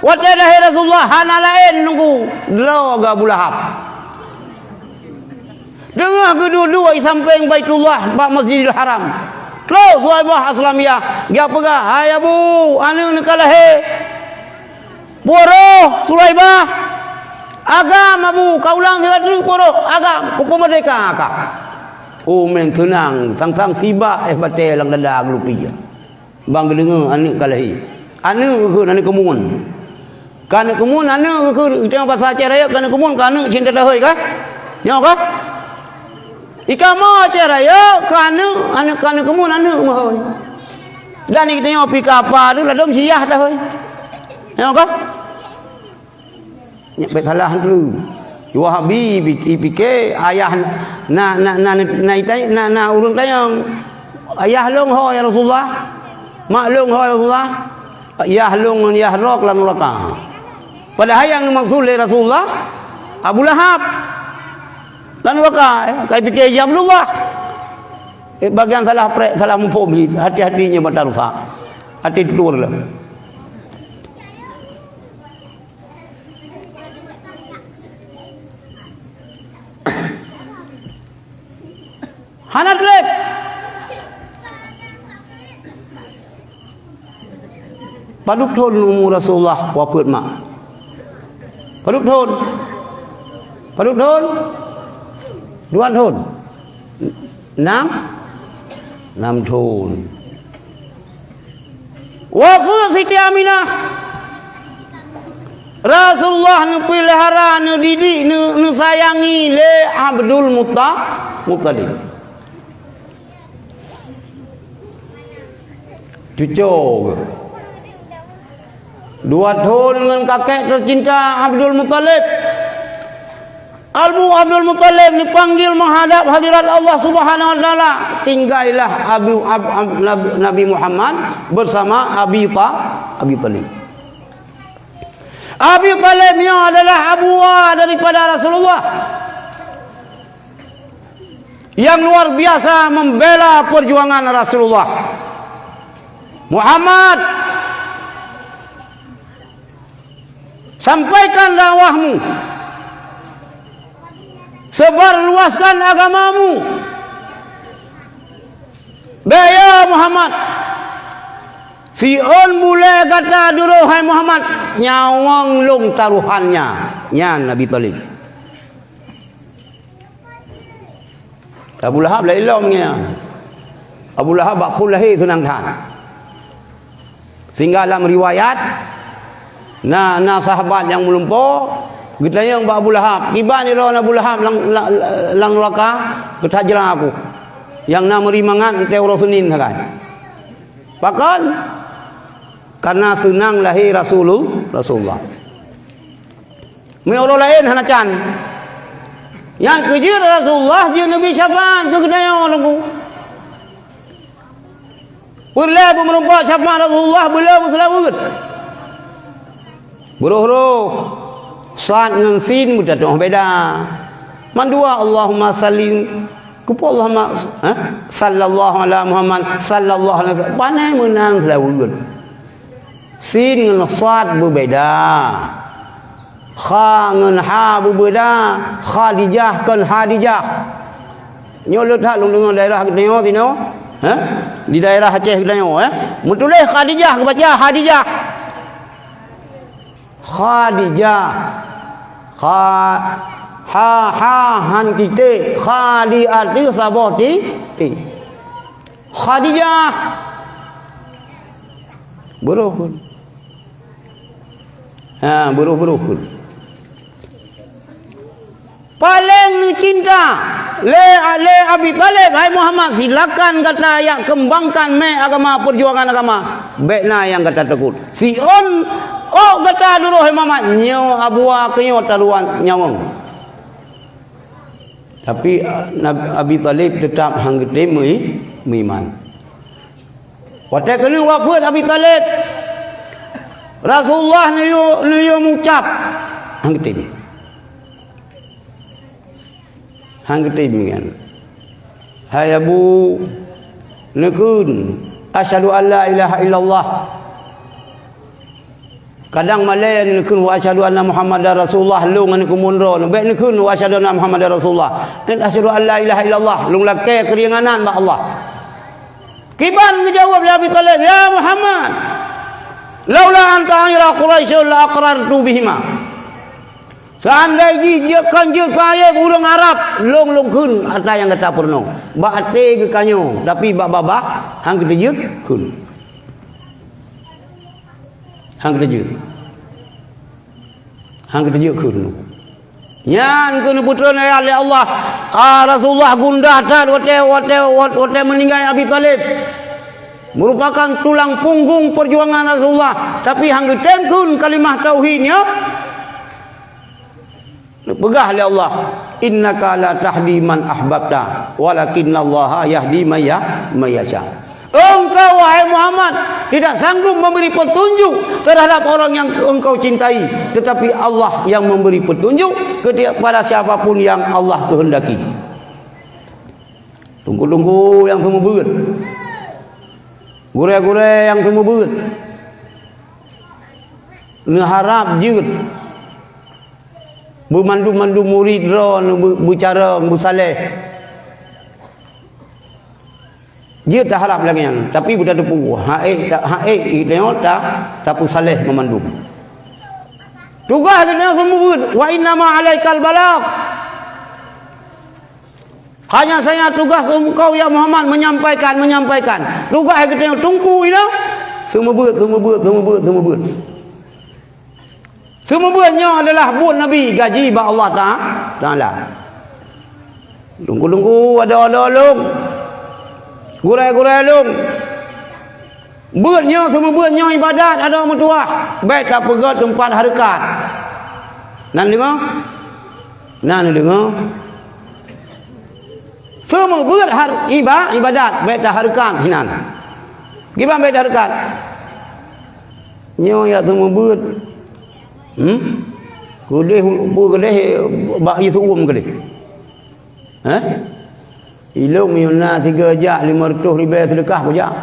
watée lahé Rasulullah hana laén nunggu droe Abu Lahab. Teungoh geuduek-duek i sampéng Baitullah bak Masjidil Haram, trok Suwaibah Aslamiyah, geujak peugah, "Hai Abu, aneuëk neuka lahé." "Peue roh, Suwaibah?" "Agam, Abu, ka ulang sigoe teuk peue roh, agam, peue meurdeka ka." Oh, meuseunang, sang-sang sibak éh batée lam dada geulupi. Bang geudeungoe aneuëk ka lahé. Aneuëk geukheun aneuëk keumuen. Ka aneuëk keumuen aneuëk geukheun, geutanyoe basa Aceh Rayeuk ka aneuëk keumuen, ka aneuëk cinta tahôi ka? Nyoe ka? Ikamoe Aceh Rayeuk ka aneuëk, aneuëk ka aneuëk keumuen aneuëk meuhôi. Dan geutanyoe pih ka apa tu ladom siyah tahôi. Nyoe ka? Nyak bet salah tu. Wahabi pi-, ipike ayah na, na, na, na, na, itai-, na, na ureuëng tanyong, "Ayah lôn ho ya Rasulullah? Mak lôn ho ya Rasulullah?" "Yah lôn ngon yah droe lam nuraka." Padahai nyang neumaksud lé Rasulullah Abu Lahab. Lam nuraka, eh, ka ipike jih Abdullah. Eh, bagian salah prek, salah muphom jih. Hati-hati nyoe mata rusak. Hati tutur lah. Hana treb. Padub thon umu Rasulullah wafeuet mak? Padub thon? Padub thon? Dua thon? Nam? Nam thon. Wafeuet Siti Aminah. Rasulullah neupeulihara, neudidik, neu-, neusayangi lé Abdul Mutta-, Muttalib. Cuco geuh. Dua thon ngon kakek teucinta Abdul Muttalib. Kalbu Abdul Muttalib dipanggil menghadap hadirat Allah Subhanahu wa Taala. Tinggailah Abu, Ab-, Ab-, Nabi, Nabi Muhammad bersama Abi Ta-, Abi Thalib. Abi Thalib nyoe adalah abuwa daripada Rasulullah yang luar biasa membela perjuangan Rasulullah. Muhammad, sampaikan dakwahmu, sebarluaskan agamamu. Bèk ya Muhammad, siôn bulèe gata duroe hai Muhammad, nyawöng lôn tarohan nyan, nyan Abi Thalib. Abu Lahab lé ilom nyan. Abu Lahab bak phon lahé seunang that. Sehingga lam riwayat, na, na sahabat nyang meulumpoe geutanyong bak Abu Lahab, "Kiban droe Abu Lahab lam, la-, la-, lam nuraka?" "Geutajra aku, nyang na meuri mangat watèe uroe Senin sagai." Pakon? Karena seunang lahé Rasulul-, Rasulullah. Meunyoe uroe laén hana can. Nyang keu jeuet Rasulullah jeuet neubi syafaat keu geutanyoe Teungku. Peureulèe beumeurumpok syafaat Rasulullah, beuleueh beuseulaweuet. Beuroh-roh, Sad ngon Sin beutatoh beda. Mandua Allahumma sallim, keupeue Allahumma, ha? Sallallahu ala Muhammad, sallallahu alaihi wasallam. Panai meunan seulaweuet. Sin ngon sad beubeda. Kha ngon ha beubeda. Khadijah kon Hadijah. Nyoe le that lôn deungoe daerah geutanyoe sinoe. Hah? Di daerah Aceh geutanyoe, eh. Meutuléh Khadijah geubaca Hadijah. Khadijah. Kha, ha, ha, han titék. Kha di ateueh saboh ti, ti. Khadijah. Beurôh kheun. Ha, beurôh-beurôh kheun. Paleng neucinta lé, lé Abi Thalib, "Hai Muhammad, silakan gata jak keumbangkan mé agama, peujuangan agama. Bék na nyang gata takot. Siôn ôk gata duroh, hai Muhammad, nyoe abua keunyoe taluwan nyawöng." Tapi, a, Nab-, Abi Thalib teutap han geutem mei-, meuiman. Watée keuneuk wafeuet Abi Thalib, Rasulullah neuyue, neuyue meucab, han geutem. Han geutem nyan. "Hai Abu, neukheun, 'Asyhadu an la ilaha illallah.'" Kadang malée neukheun, "Wa asyhadu anna Muhammadar Rasulullah," lôn ngon keumun droe. Bék neukheun, "Wa asyhadu anna Muhammadar Rasulullah." "Asyhadu an la ilaha illallah," lôn lakée keuringanan bak Allah. Kiban geujaweueb lé Abi Thalib, "Ya Muhammad, laula an tu'ayyira Quraisyun la aqrartu bihima." Seandai jih jeuet kon jeuet keu ayeb ureuëng Arab, lôn, lôn kheun ata nyang gata peurunoe. Bak até geutanyoe, tapi bak babah han geuteujeuet kheun. Han geuteujeuet. Han geuteujeuet kheun. Nyan keuh neupeutreun ayat lé Allah. Ah, Rasulullah gundah that watée, watée, wat-, watée meuninggai Abi Thalib. Merupakan tulang punggung perjuangan Rasulullah. Tapi han geutem kheun kalimah tauhid nyoe. Neupeugah lé Allah, "Innaka la tahdi man ahbabta, walakinnallaha yahdi man ya-, man yasha." Engkau, wahai Muhammad, tidak sanggup memberi petunjuk terhadap orang yang engkau cintai, tetapi Allah yang memberi petunjuk kepada siapapun yang Allah kehendaki. Teungku-teungku nyang seumeubeuet, gurée-gurée nyang seumeubeuet, neuharab jeuet beumandum-mandum murit droeneuh beu-, beucarông, beusaleh. Jeuet taharab lagée nyan, tapi beutateupeue, han ék ta-, han ék geutanyoe ta-, tapeusaleh meumandum. Tugaih geutanyoe seumeubeuet, "Wa innama alaikal balagh." Hanya saja tugaih engkau, ya Muhammad, menyampaikan, menyampaikan. Tugaih geutanyoe teungku inoe, seumeubeuet, seumeubeuet, seumeubeuet, seumeubeuet. Seumeubeuet nyoe adalah buet Nabi, gaji bak Allah Ta-, Taala. Teungku-teungku, adoe-adoe lôn, gurée-gurée lôn, beuet nyoe, seumeubeuet nyoe ibadat adoe meutuwah, bék tapeugét teumpat hareukat. Na neudeungoe? Na neudeungoe? Seumeubeuet har-, iba-, ibadat, bék tahareukat sinan. Kiban bék tahareukat? Nyoe jak seumeubeuet. Hmm? Keudeh, keudeh bak ié seu-uem keudeh. Hah? Ilôn meunyoe na sigoe jak limong reutôh ribée seudeukah kujak?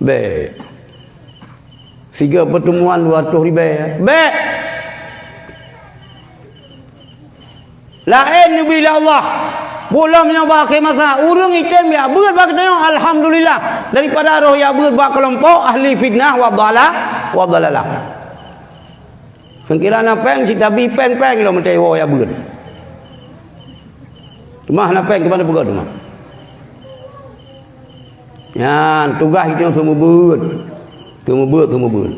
Bék. Sigoe peurteumuan dua reutôh ribée? Bék. Laén neubri lé Allah. Peue lom nyoe bak akhé masa, ureuëng item jak beuet bak geutanyoe, alhamdulillah, daripada roh jak beuet bak keulompok ahli fitnah wa dhala-, wa dhalalah. Seukira na péng, cit tabi péng-péng lom meutewoe jak beuet. Teuma hana péng, keuban tapeugét teuma? Nyan, tugaih geutanyoe seumeubeuet. Seumeubeuet, seumeubeuet.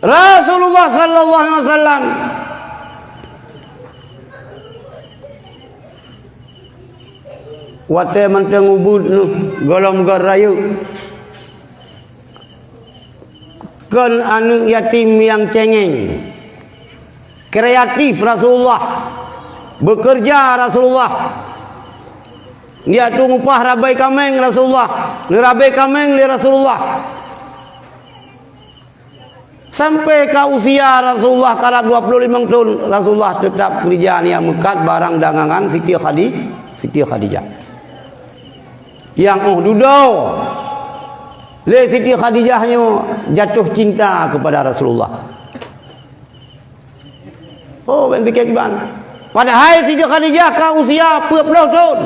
Rasulullah sallallahu alaihi wasallam watée mantong ubeuet neuh gohlom gét rayeuk, kon aneuëk yatim nyang céngéng. Kreatif Rasulullah, beukeureuja Rasulullah. Neujak tueng upah rabée kaméng Rasulullah, neurabée kaméng lé Rasulullah. Sampai ka usia Rasulullah karab dua puluh limong thon, Rasulullah teutap keureuja neujak meukat barang dagangan Siti Khadi-, Siti Khadijah. Nyang óh dudoe, Lé Siti Khadijah nyoe jatuh cinta kepada Rasulullah. Oh, bèk pikée kiban. Padahai Siti Khadijah ka usia peuet ploh thon.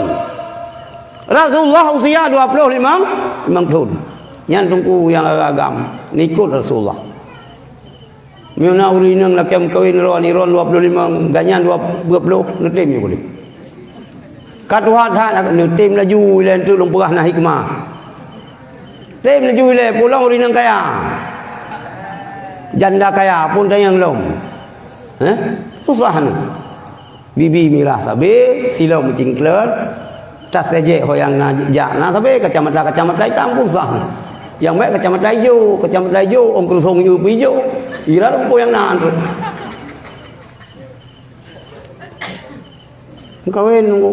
Rasulullah usia dua ploh limong, limong thon. Nyan teungku nyang agam-agam, neuikot Rasulullah. Meunyoe na ureueng inong lakée meukawen droe aneuk droe dua ploh limong, gobnyan dua, dua ploh, neutem nyoe udeb. Ka tuha that, neutem laju ilée, eunteuk lôn peugah na hikmah. Tem laju ilée, peue lom ureueng inong kaya. Janda kaya, peue tanyong lom. Heh? Susah nyoe. Bibi mirah sabe, silom meucingkleut, tas ejek ho nyang na jak na sabe, kacamata-kacamata itam pun sah. Nyang bèk kacamata ijo, kacamata ijo, ôn keurusong ijo pun ijo. Ira rumpok nyang na tu. Meukawen nunggu.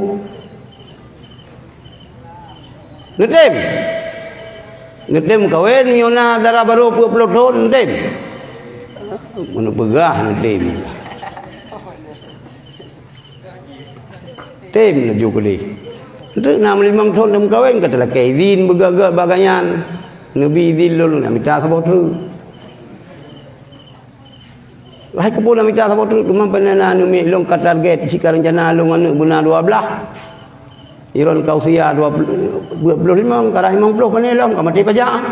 Neutem. Neutem meukawen, meunyoe na dara barô peuet ploh thon, neutem. Meuneuk peugah neutem. Tem laju keudeh. Eunteuk na meulimong thon lom meukawen, ka teulakée idhin beugét-gét bak gobnyan. Neubi idhin lôn, neumita saboh treuk. Hai keupeue neumita saboh treuk, teuma pane na aneuk miet lôn ka target, cit ka reuncana lôn aneuk beuna dua blaih. Ilôn ka usia dua ploh, dua ploh limong, ka rhah limong ploh pane lom, ka maté pajak.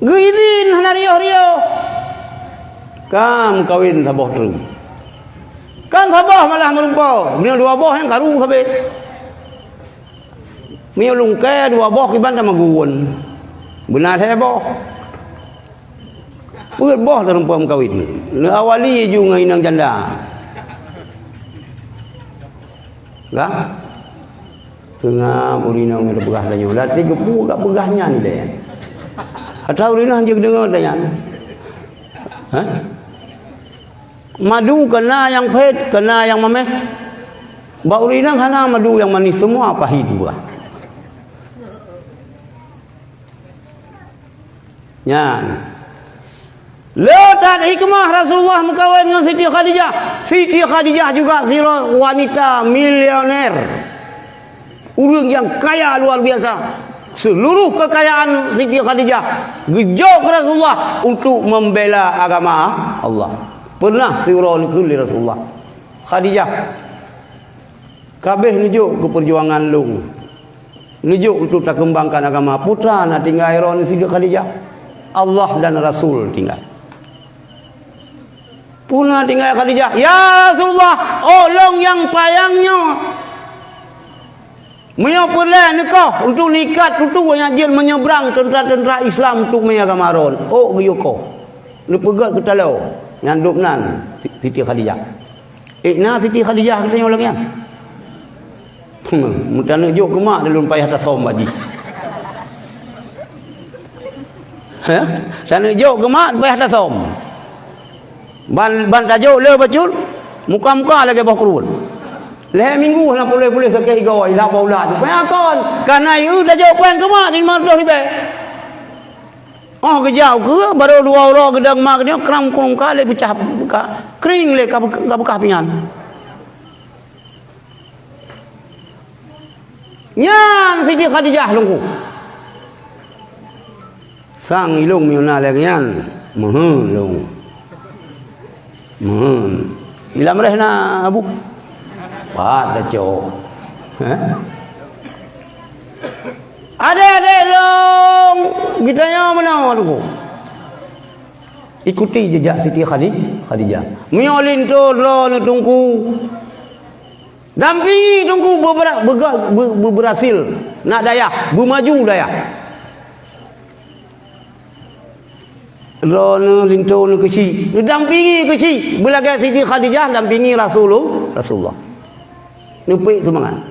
Geuidhin hana riôh-riôh. Ka meukawen saboh treuk. Kan saboh malah meurumpok, meunyoe dua boh nyang karu sabe. Meunyoe lungkée dua boh kiban tamagun. Beuna lhée boh. Peuet boh tarumpok meukawen. Neuawali ju ngon inong janda. Ka? Seungab ureueng inong nyan peugah tanyoe, latée geupeu ka peugah nyan ilée. Ata ureueng inong jeuet deungoe tanyan. Hah? Madu ka na nyang phét, ka na nyang mamèh. Bak ureueng inong hana madu nyang manis, semua pahit buah. Nyan. Le that hikmah Rasulullah meukawen ngon Siti Khadijah. Siti Khadijah juga sidroe wanita milioner. Ureueng nyang kaya luar biasa. Seluruh kekayaan Siti Khadijah geujok keu Rasulullah untuk membela agama Allah. Pernah siuroe neukheun lé Rasulullah, "Khadijah, ka abéh neujok keu peujuangan lôn. Neujok untuk takeumbangkan agama. Peue na tinggai droeneuh Siti Khadijah? Allah dan Rasul tinggai." Peue na tinggai Khadijah, "Ya Rasulullah, ôk lôn nyang payang nyoe. Meunyoe peureulée neukoh untuk neuikat tutoe nyang jeuet meunyebrang teuntra-teuntra Islam untuk mé agama droen, ôk geuyue koh." Neupeugét keu taloe nyang dub nan Siti Khadijah. Ék na Siti Khadijah geutanyoe lagée nyan? Meutaneuek jok keu mak lôn payah tasöm bak jih. Heh? Taneuek jok keu mak payah tasöm. Ban, ban tajok le bacut, muka-muka lagée boh keureubeuen. Lhée minggu hana puléh-puléh sakét igoe, ilah bak ulat. Payah kon, ka na ié tajok péng keu mak di lima reutôh ribée. Óh geujak u keue, barô dua uroe geudong mak geutanyoe, krang krueng ka lé peucah, ka krieng lé ka beuk-, ka beukah pingan. Nyan Siti Khadijah lungku. Sang ilông meunyoe na lagée nyan, meuheuet lông. Meuheuet. Ilam reh na, Abu? Pat tacok. Heh? Adék-adék lông, geutanyoe meunoe lungku. Ikuti jejak Siti Khadi-, Khadijah. Meunyoe linto droeneuh teungku, dampingi teungku beubera-, beuga-, beu-, beubeurhasil nak dayah, beumaju dayah. Droeneuh linto neuh keuchik, neudampingi keuchik, beulagée Siti Khadijah dampingi Rasulu-, Rasulullah. Neupeuék seumangat.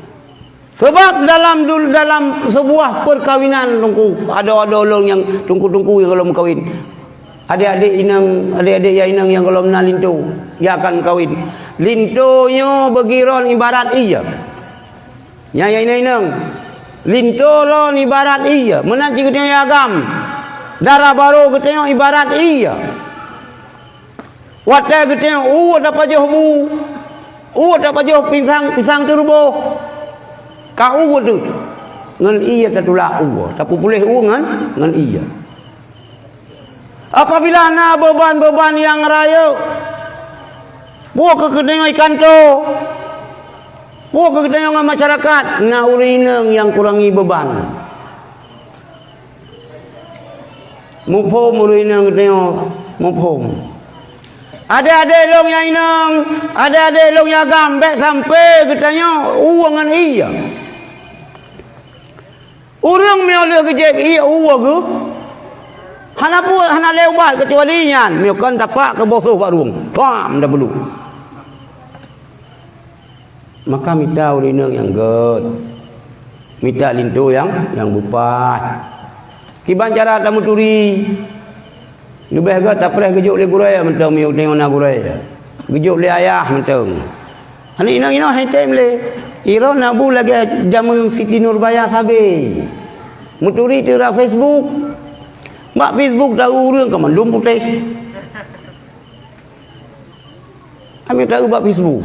Sabab dalam dul-, dalam seubuah peukawinan teungku, adoe-adoe lôn nyang teungku-teungku nyang gohlom meukawen. Adék-adék inong, adék-adék ya inong nyang gohlom na linto, ya akan meukawen. Linto nyoe bagi droen ibarat ié. Nyan ya inong-inong. Linto droen ibarat ié. Meunan cit geutanyoe ya agam. Dara barô geutanyoe ibarat ié. Watée geutanyoe ueh tapajoh bu, ueh tapajoh pisang, pisang teuruboh, ka ueh teuh. Ngon ié tatulak u, tapupuléh u ngon, ngon ié. Apabila na beuban-beuban nyang rayeuk, peue keu geutanyoe i kantô, peue keu geutanyoe ngon masyarakat, na ureuëng inong nyang kurangi beuban. Muphom ureuëng inong geutanyoe, muphom. Adé-adé lôn nyang inong, adé-adé lôn nyang agam, bék sampoe geutanyoe u ngon ié. Ureuëng meunyoe lheueh geujieb ié u geuh, hana peue, hana lé ubat keucuali nyan, meunyoe kon tapak keu bosoh bak rueng, pam, dah bulu. Maka mita ureuëng inong nyang gét, mita linto nyang, nyang beupaih. Kiban cara tameuturi, leubeh gét tapreh geujok lé gurée mantong, meunyoe na gurée, geujok lé ayah mantong. Aneuk inong-inong hai tem lé. Droeneuh na bu lagée jameun Siti Nurbaya sabe. Meuturi teuh lam Facebook. Bak Facebook taeu ureuëng ka mandum putéh. Amé taeu bak Facebook.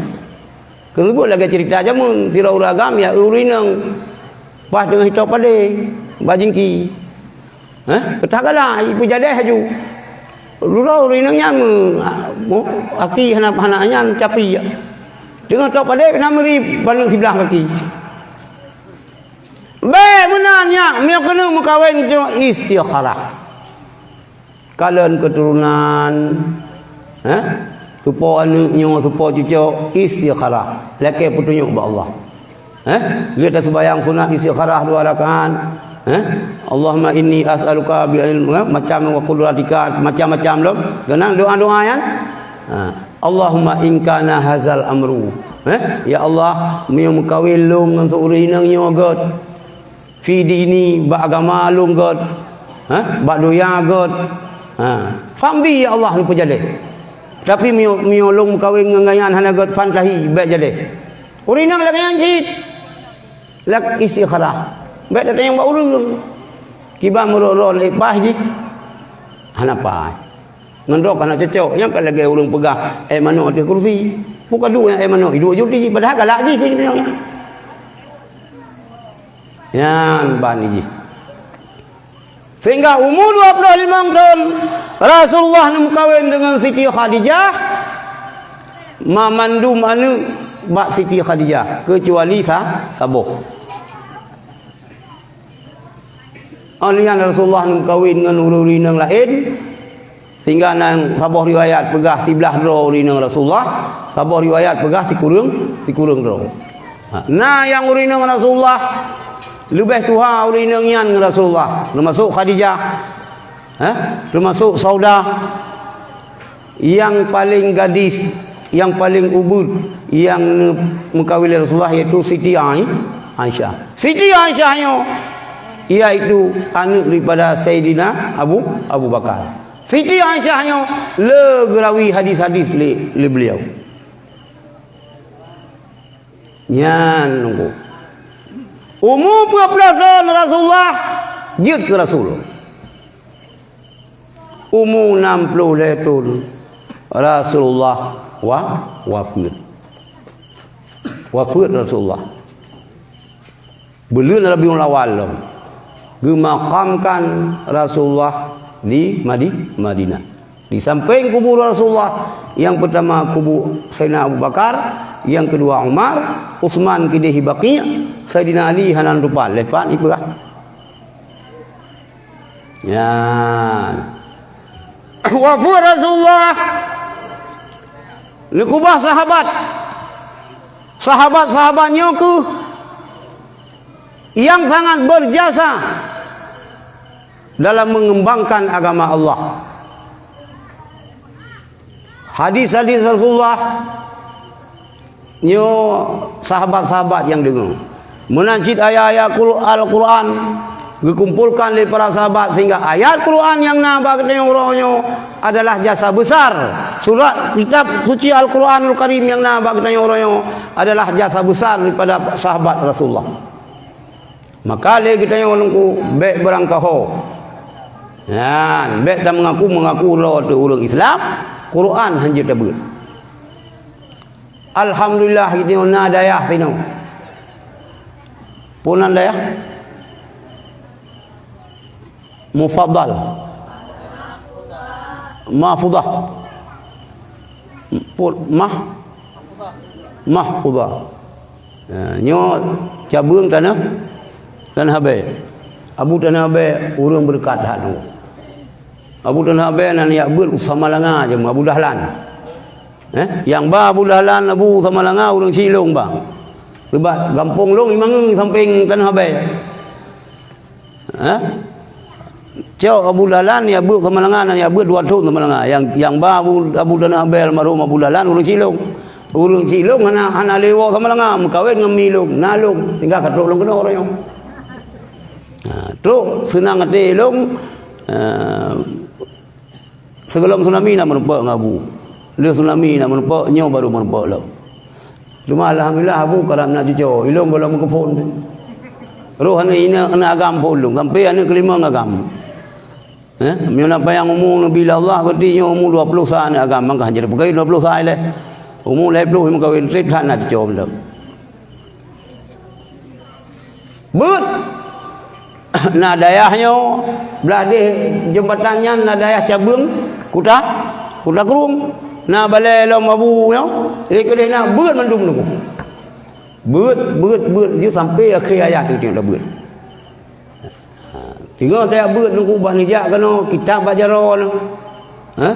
Keuneubeuet lagée ceurita jameun, sidroe ureuëng agam ya ureuëng inong. Paih teungoh itôb padé, bak jingki. Hah? Peutah galak, ipeujadeh laju. Lulô ureuëng inong nyan meu-, mu-, aki hana, hana nyan capi. Teungoh tôb padé na meuri paneuk siblah kaki. Bék meunan nyak, meunyoe keuneuk meukawen tu istikharah. Kalon keuturonan, eh? Supo aneuk nyoe, supo cucok, istikharah. Lakée peutunyok bak Allah. Eh? Lheueh taseumayang sunat istikharah dua rakaat. Eh? Allahumma inni as'aluka bi ilm-, eh? Macam wa qudratika, macam-macam lom. Keunan doa-doa nyan. Ha. Allahumma in kana hazal amru. Eh? Ya Allah, meunyoe meukawen lôn ngon si ureuëng inong nyoe gét. Fi dini, bak agama lôn gét. Ha? Bak donya gét. Ha. Famdi ya Allah, neupeujadeh. Tapi meunyoe, meunyoe lôn meukawen ngon gobnyan hana gét, fantahi, bék jadeh. Ureuëng inong lagée nyan cit. Lak istikharah. Bék tatanyong bak ureuëng. Kiban meurok-rok lé paih jih. Hana paih. Ngon droe ka na cocok. Nyang ka lagée ureuëng peugah, "Eh, manok ateueh kursi." Bukan duek nyang eh manok, duek judi. Padahal galak jih keu nyan. Nyan ban jih. Sehingga umu dua ploh limong thon, Rasulullah neumeukawen deungon Siti Khadijah, ma mandum aneuk bak Siti Khadijah, keucuali sa-, saboh. Óh lheueh nyan Rasulullah neumeukawen ngon ureuëng-ureuëng inong laén, sehingga na saboh riwayat peugah siblaih droe ureuëng inong Rasulullah, saboh riwayat peugah sikureueng, sikureueng droe. Ha, na nyang ureuëng inong Rasulullah leubeh tuha ureuëng inong nyan ngon Rasulullah, teumasok Khadijah, eh, teumasok Saudah, nyang paleng gadis, nyang paleng ubeuet nyang neumeukawen lé Rasulullah, yaitu Siti Ai-, Aisyah. Siti Aisyah nyoe, yaitu aneuk daripada Saidina Abu, Abu Bakar. Siti Aisyah nyoe le geurawi hadis-hadis lé, lé beliau. Nyan nunggu. Umu peuet ploh thon Rasulullah jeuet keu Rasul. Umu nam ploh lhée thon Rasulullah wa-, wafeuet. Wafeuet Rasulullah. Buleuen Rabiul Awal lom, geumakamkan Rasulullah di Madi-, Madinah. Di sampéng kubu Rasulullah, nyang peutama kubu Saidina Abu Bakar, nyang keudua Umar, Utsman keudeh di Baqi', Saidina Ali hana tupat, lepat ipeugah. Nyan. Wafeuet Rasulullah, neukeubah sahabat. Sahabat-sahabat nyoe kheueh nyang sangat berjasa dalam mengembangkan agama Allah. Hadis-hadis Rasulullah nyoe sahabat-sahabat nyang deungoe. Meunan cit ayat-ayat Qur-, Al-Quran geukumpolkan lé para sahabat, sehingga ayat Quran nyang na bak geutanyoe uroe nyoe adalah jasa besar. Surat kitab suci Al-Quranul Karim nyang na bak geutanyoe uroe nyoe adalah jasa besar daripada sahabat Rasulullah. Maka lé geutanyoe Teungku, bék beurangkaho. Nyan, bék tameungaku-meungaku droe teuh ureuëng Islam, Quran hanjeuet tabeuet. Alhamdulillah, geutanyoe na dayah sinoe. Peue nan dayah? Mufaddal. Mahfudah. Pu-, mah-, Mahfudah. Ya, nyoe cabeueng Taneuh, Taneuh Abée. Abu Taneuh Abée ureuëng beureukat that nyoe. Abu Taneuh Abée nan jak beuet u Samalanga jeuem, Abu Dahlan. Eh, nyang ba Abu Dahlan Abu Samalanga ureuëng Cilong ba. Sebab gampông lôn i Mangeu sampéng Taneuh Abée. Eh? Cok Abu Dahlan jak beuet Samalanga, nan jak beuet dua thon Samalanga. Nyang, nyang ba Abu, Abu Taneuh Abée almarhum Abu Dahlan ureuëng Cilong. Ureuëng Cilong hana, hana lé woe Samalanga, meukawen ngon mi lôn, na lôn, tinggai ka trok lôn keunoe uroe nyoe. Ha, trok seunang até lôn, eh, sigohlom tsunami na meurumpok ngon Abu. Lheueh tsunami na meurumpok, nyoe barô meurumpok lom. Cuma alhamdulillah Abu karab na cucoe, ilôn gohlom meukeupon. Roh aneuk inong, aneuk agam phon lôn, sampai aneuk keulimong agam. Eh, meunyoe na panyang umu neubi lé Allah, berarti nyoe umu dua ploh sa aneuk agam, mangka hanjeuet peukawen dua ploh sa ilée. Umu lhée ploh meukawen, treb that na cucoe lom. Beuet. Na dayah nyoe, blah deh jeumbatan nyan na dayah cabeueng Kuta, Kuta Krueng. Na balée lom Abu nyoe, eh, keudeh na beuet mandum nunggu. Beuet, beuet, beuet, ju sampai akhé hayat tu teuka beuet. Ha, singoh tajak beuet nunggu bah neujak keunoe kitab bak jaroe nyoe. Ha?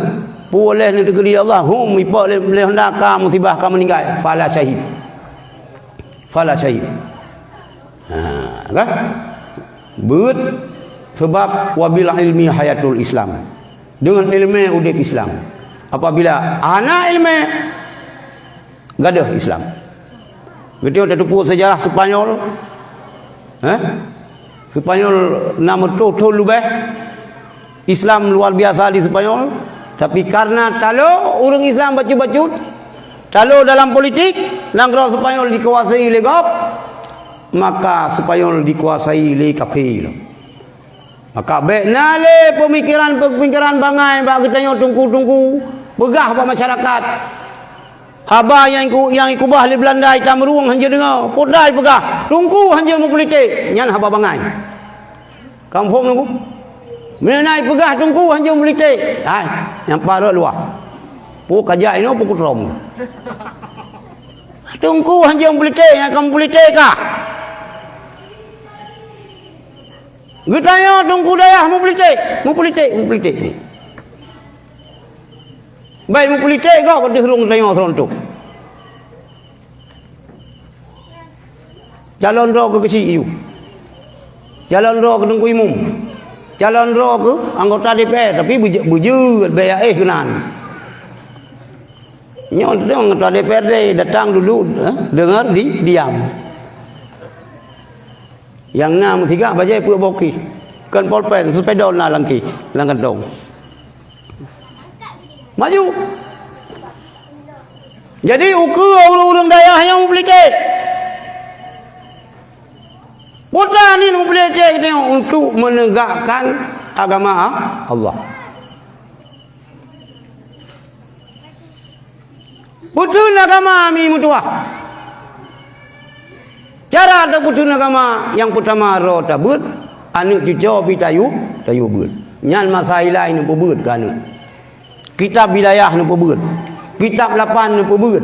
Peue lheueh neuteuguri Allah, hum, ipok lé, lé honda ka musibah ka meuninggai, fala syahid. Fala syahid. Ha, kan? Beuet sebab wabil ilmi hayatul Islam. Dengan ilmu udeb Islam. Apabila hana ilmu, gadoh Islam. Beutôi tateupeue sejarah Spanyol. Eh? Spanyol na meutoh thon leubeh. Islam luar biasa di Spanyol, tapi karena talo ureuëng Islam bacut-bacut, talo dalam politik, nanggroe Spanyol dikuasai lé gob, maka Spanyol dikuasai lé kafé. Maka bék na lé peumikiran-peumikiran bangai bak geutanyoe teungku-teungku, peugah bak masyarakat. Haba nyang iku-, nyang ikubah lé Beulanda i Tamrueng hanjeuet deungoe, peue dai peugah, teungku hanjeuet meupulitek, nyan haba bangai. Kamoe phom nunggu. Meunyoe na ipeugah teungku hanjeuet meupulitek, hai, nyang parot luwah. Peue kajak inoe peue kutrom. Teungku hanjeuet meupulitek, nyang ka meupulitek kah? Geutanyoe teungku dayah meupulitek, meupulitek, meupulitek. Baik meupulitek gob ateueh rhueng tanyoe seureuntôh. Calon droe keu keuchik yue. Calon droe keu teungku imum. Calon droe keu anggota D P R, tapi beujeuet, beujeuet bèk éh keunan. Nyoe anggota D P R D datang dulu, eh, dengar di diam. Nyang na meusiga bajèe peuet boh kih. Kon polpen, seupedol na lam kih, lam kantong. Maju. Jadi, ukeue ureuëng-ureuëng dayah nyang meupulitek. Peue teuma meupulitek nyoe untuk menegakkan agama Allah. Peuteun agama mi meutuwah. Cara tapeuteun agama nyang peutama droe tabeuet, aneuk cucoe pih tayue, tayue beuet. Nyan masa ilai neupeubeuet keu aneuk. Kitab wilayah neupeubeuet. Kitab lapan neupeubeuet.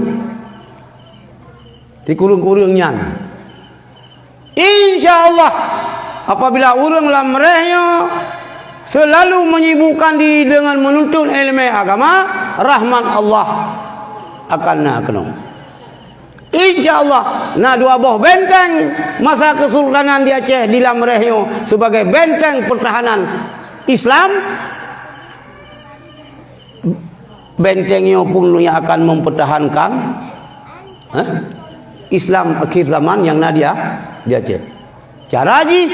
Sikureueng-kureueng nyan. Insya Allah, apabila ureuëng lam réh nyoe selalu menyibukkan diri dengan menuntut ilmu agama, rahmat Allah akan na keunoe. Insya Allah, na dua boh benteng masa Kesultanan di Aceh di lam réh nyoe sebagai benteng pertahanan Islam. Benteng nyoe pun nyang akan mempertahankan, eh, Islam akhir zaman nyang na di A-, di Aceh. Cara jih,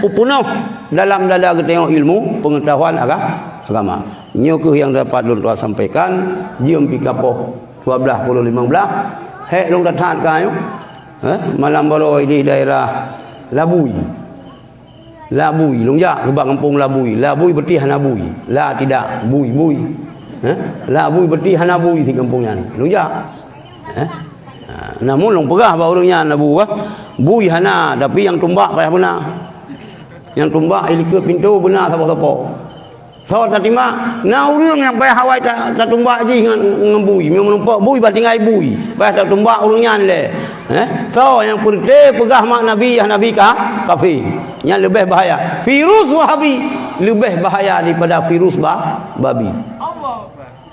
peupunoh dalam dada geutanyoe ilmu pengetahuan aga-, agama. Nyoe kheueh nyang dapat lôn tuan sampaikan, jeuem pih ka poh dua belas pukul lima belas, hék lôn that-that ka nyoe, eh, malam baroe di daerah Labui. Labui, lôn jak ubak gampông Labui. Labui beutih hana bui. La tidak, bui, bui. Eh? Labui beutih hana bui si gampông nyan. Lôn jak. Eh? Ha, namun lôn peugah bak ureuëng nyan Abu, eh? Bui hana, tapi nyang tumbak payah beuna. Nyang tumbak i likot pintoe beuna sapo-sapo. Soe tatimbak? Na ureuëng nyang payah awai ta-, tatumbak jih ngon, ngon bui. Meunyoe meurumpok bui, bah tinggai bui. Payah tatumbak ureuëng nyan lé. Eh? Soe nyang peureuté peugah mak Nabi, yah Nabi ka, kafé. Nyan leubeh bahaya. Virus Wahabi leubeh bahaya daripada virus ba-, babi.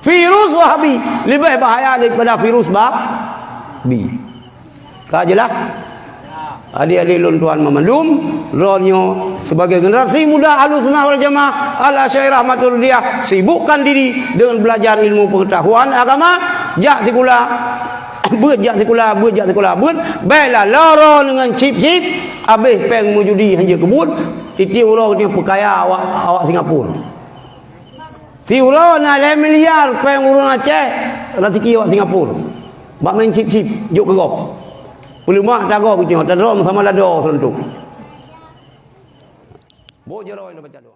Virus Wahabi leubeh bahaya daripada virus ba-, bi. Ka jeulaih? Adik-adik lôn tuan meumandum, droeneuh sebagai generasi muda Ahlussunnah wal Jamaah Al-Asy'ariyah Maturidiyah, sibukkan diri dengan belajar ilmu pengetahuan agama, jak sikula, beuet jak sikula, beuet jak sikula, beuet, bèk laloe ngon chip-chip, abéh péng meujudi hanjeuet keubuet, tieb-tieb uroe geutanyoe peukaya awak, awak Singapura. Siuroe na lhèe miliar péng ureuëng Aceh, raseuki awak Singapura. Bak main chip-chip, jok keu gob. Peuleumah tagob geutanyoe, tadrom sama lado seureuntôk. Boh jaroe na baca doa.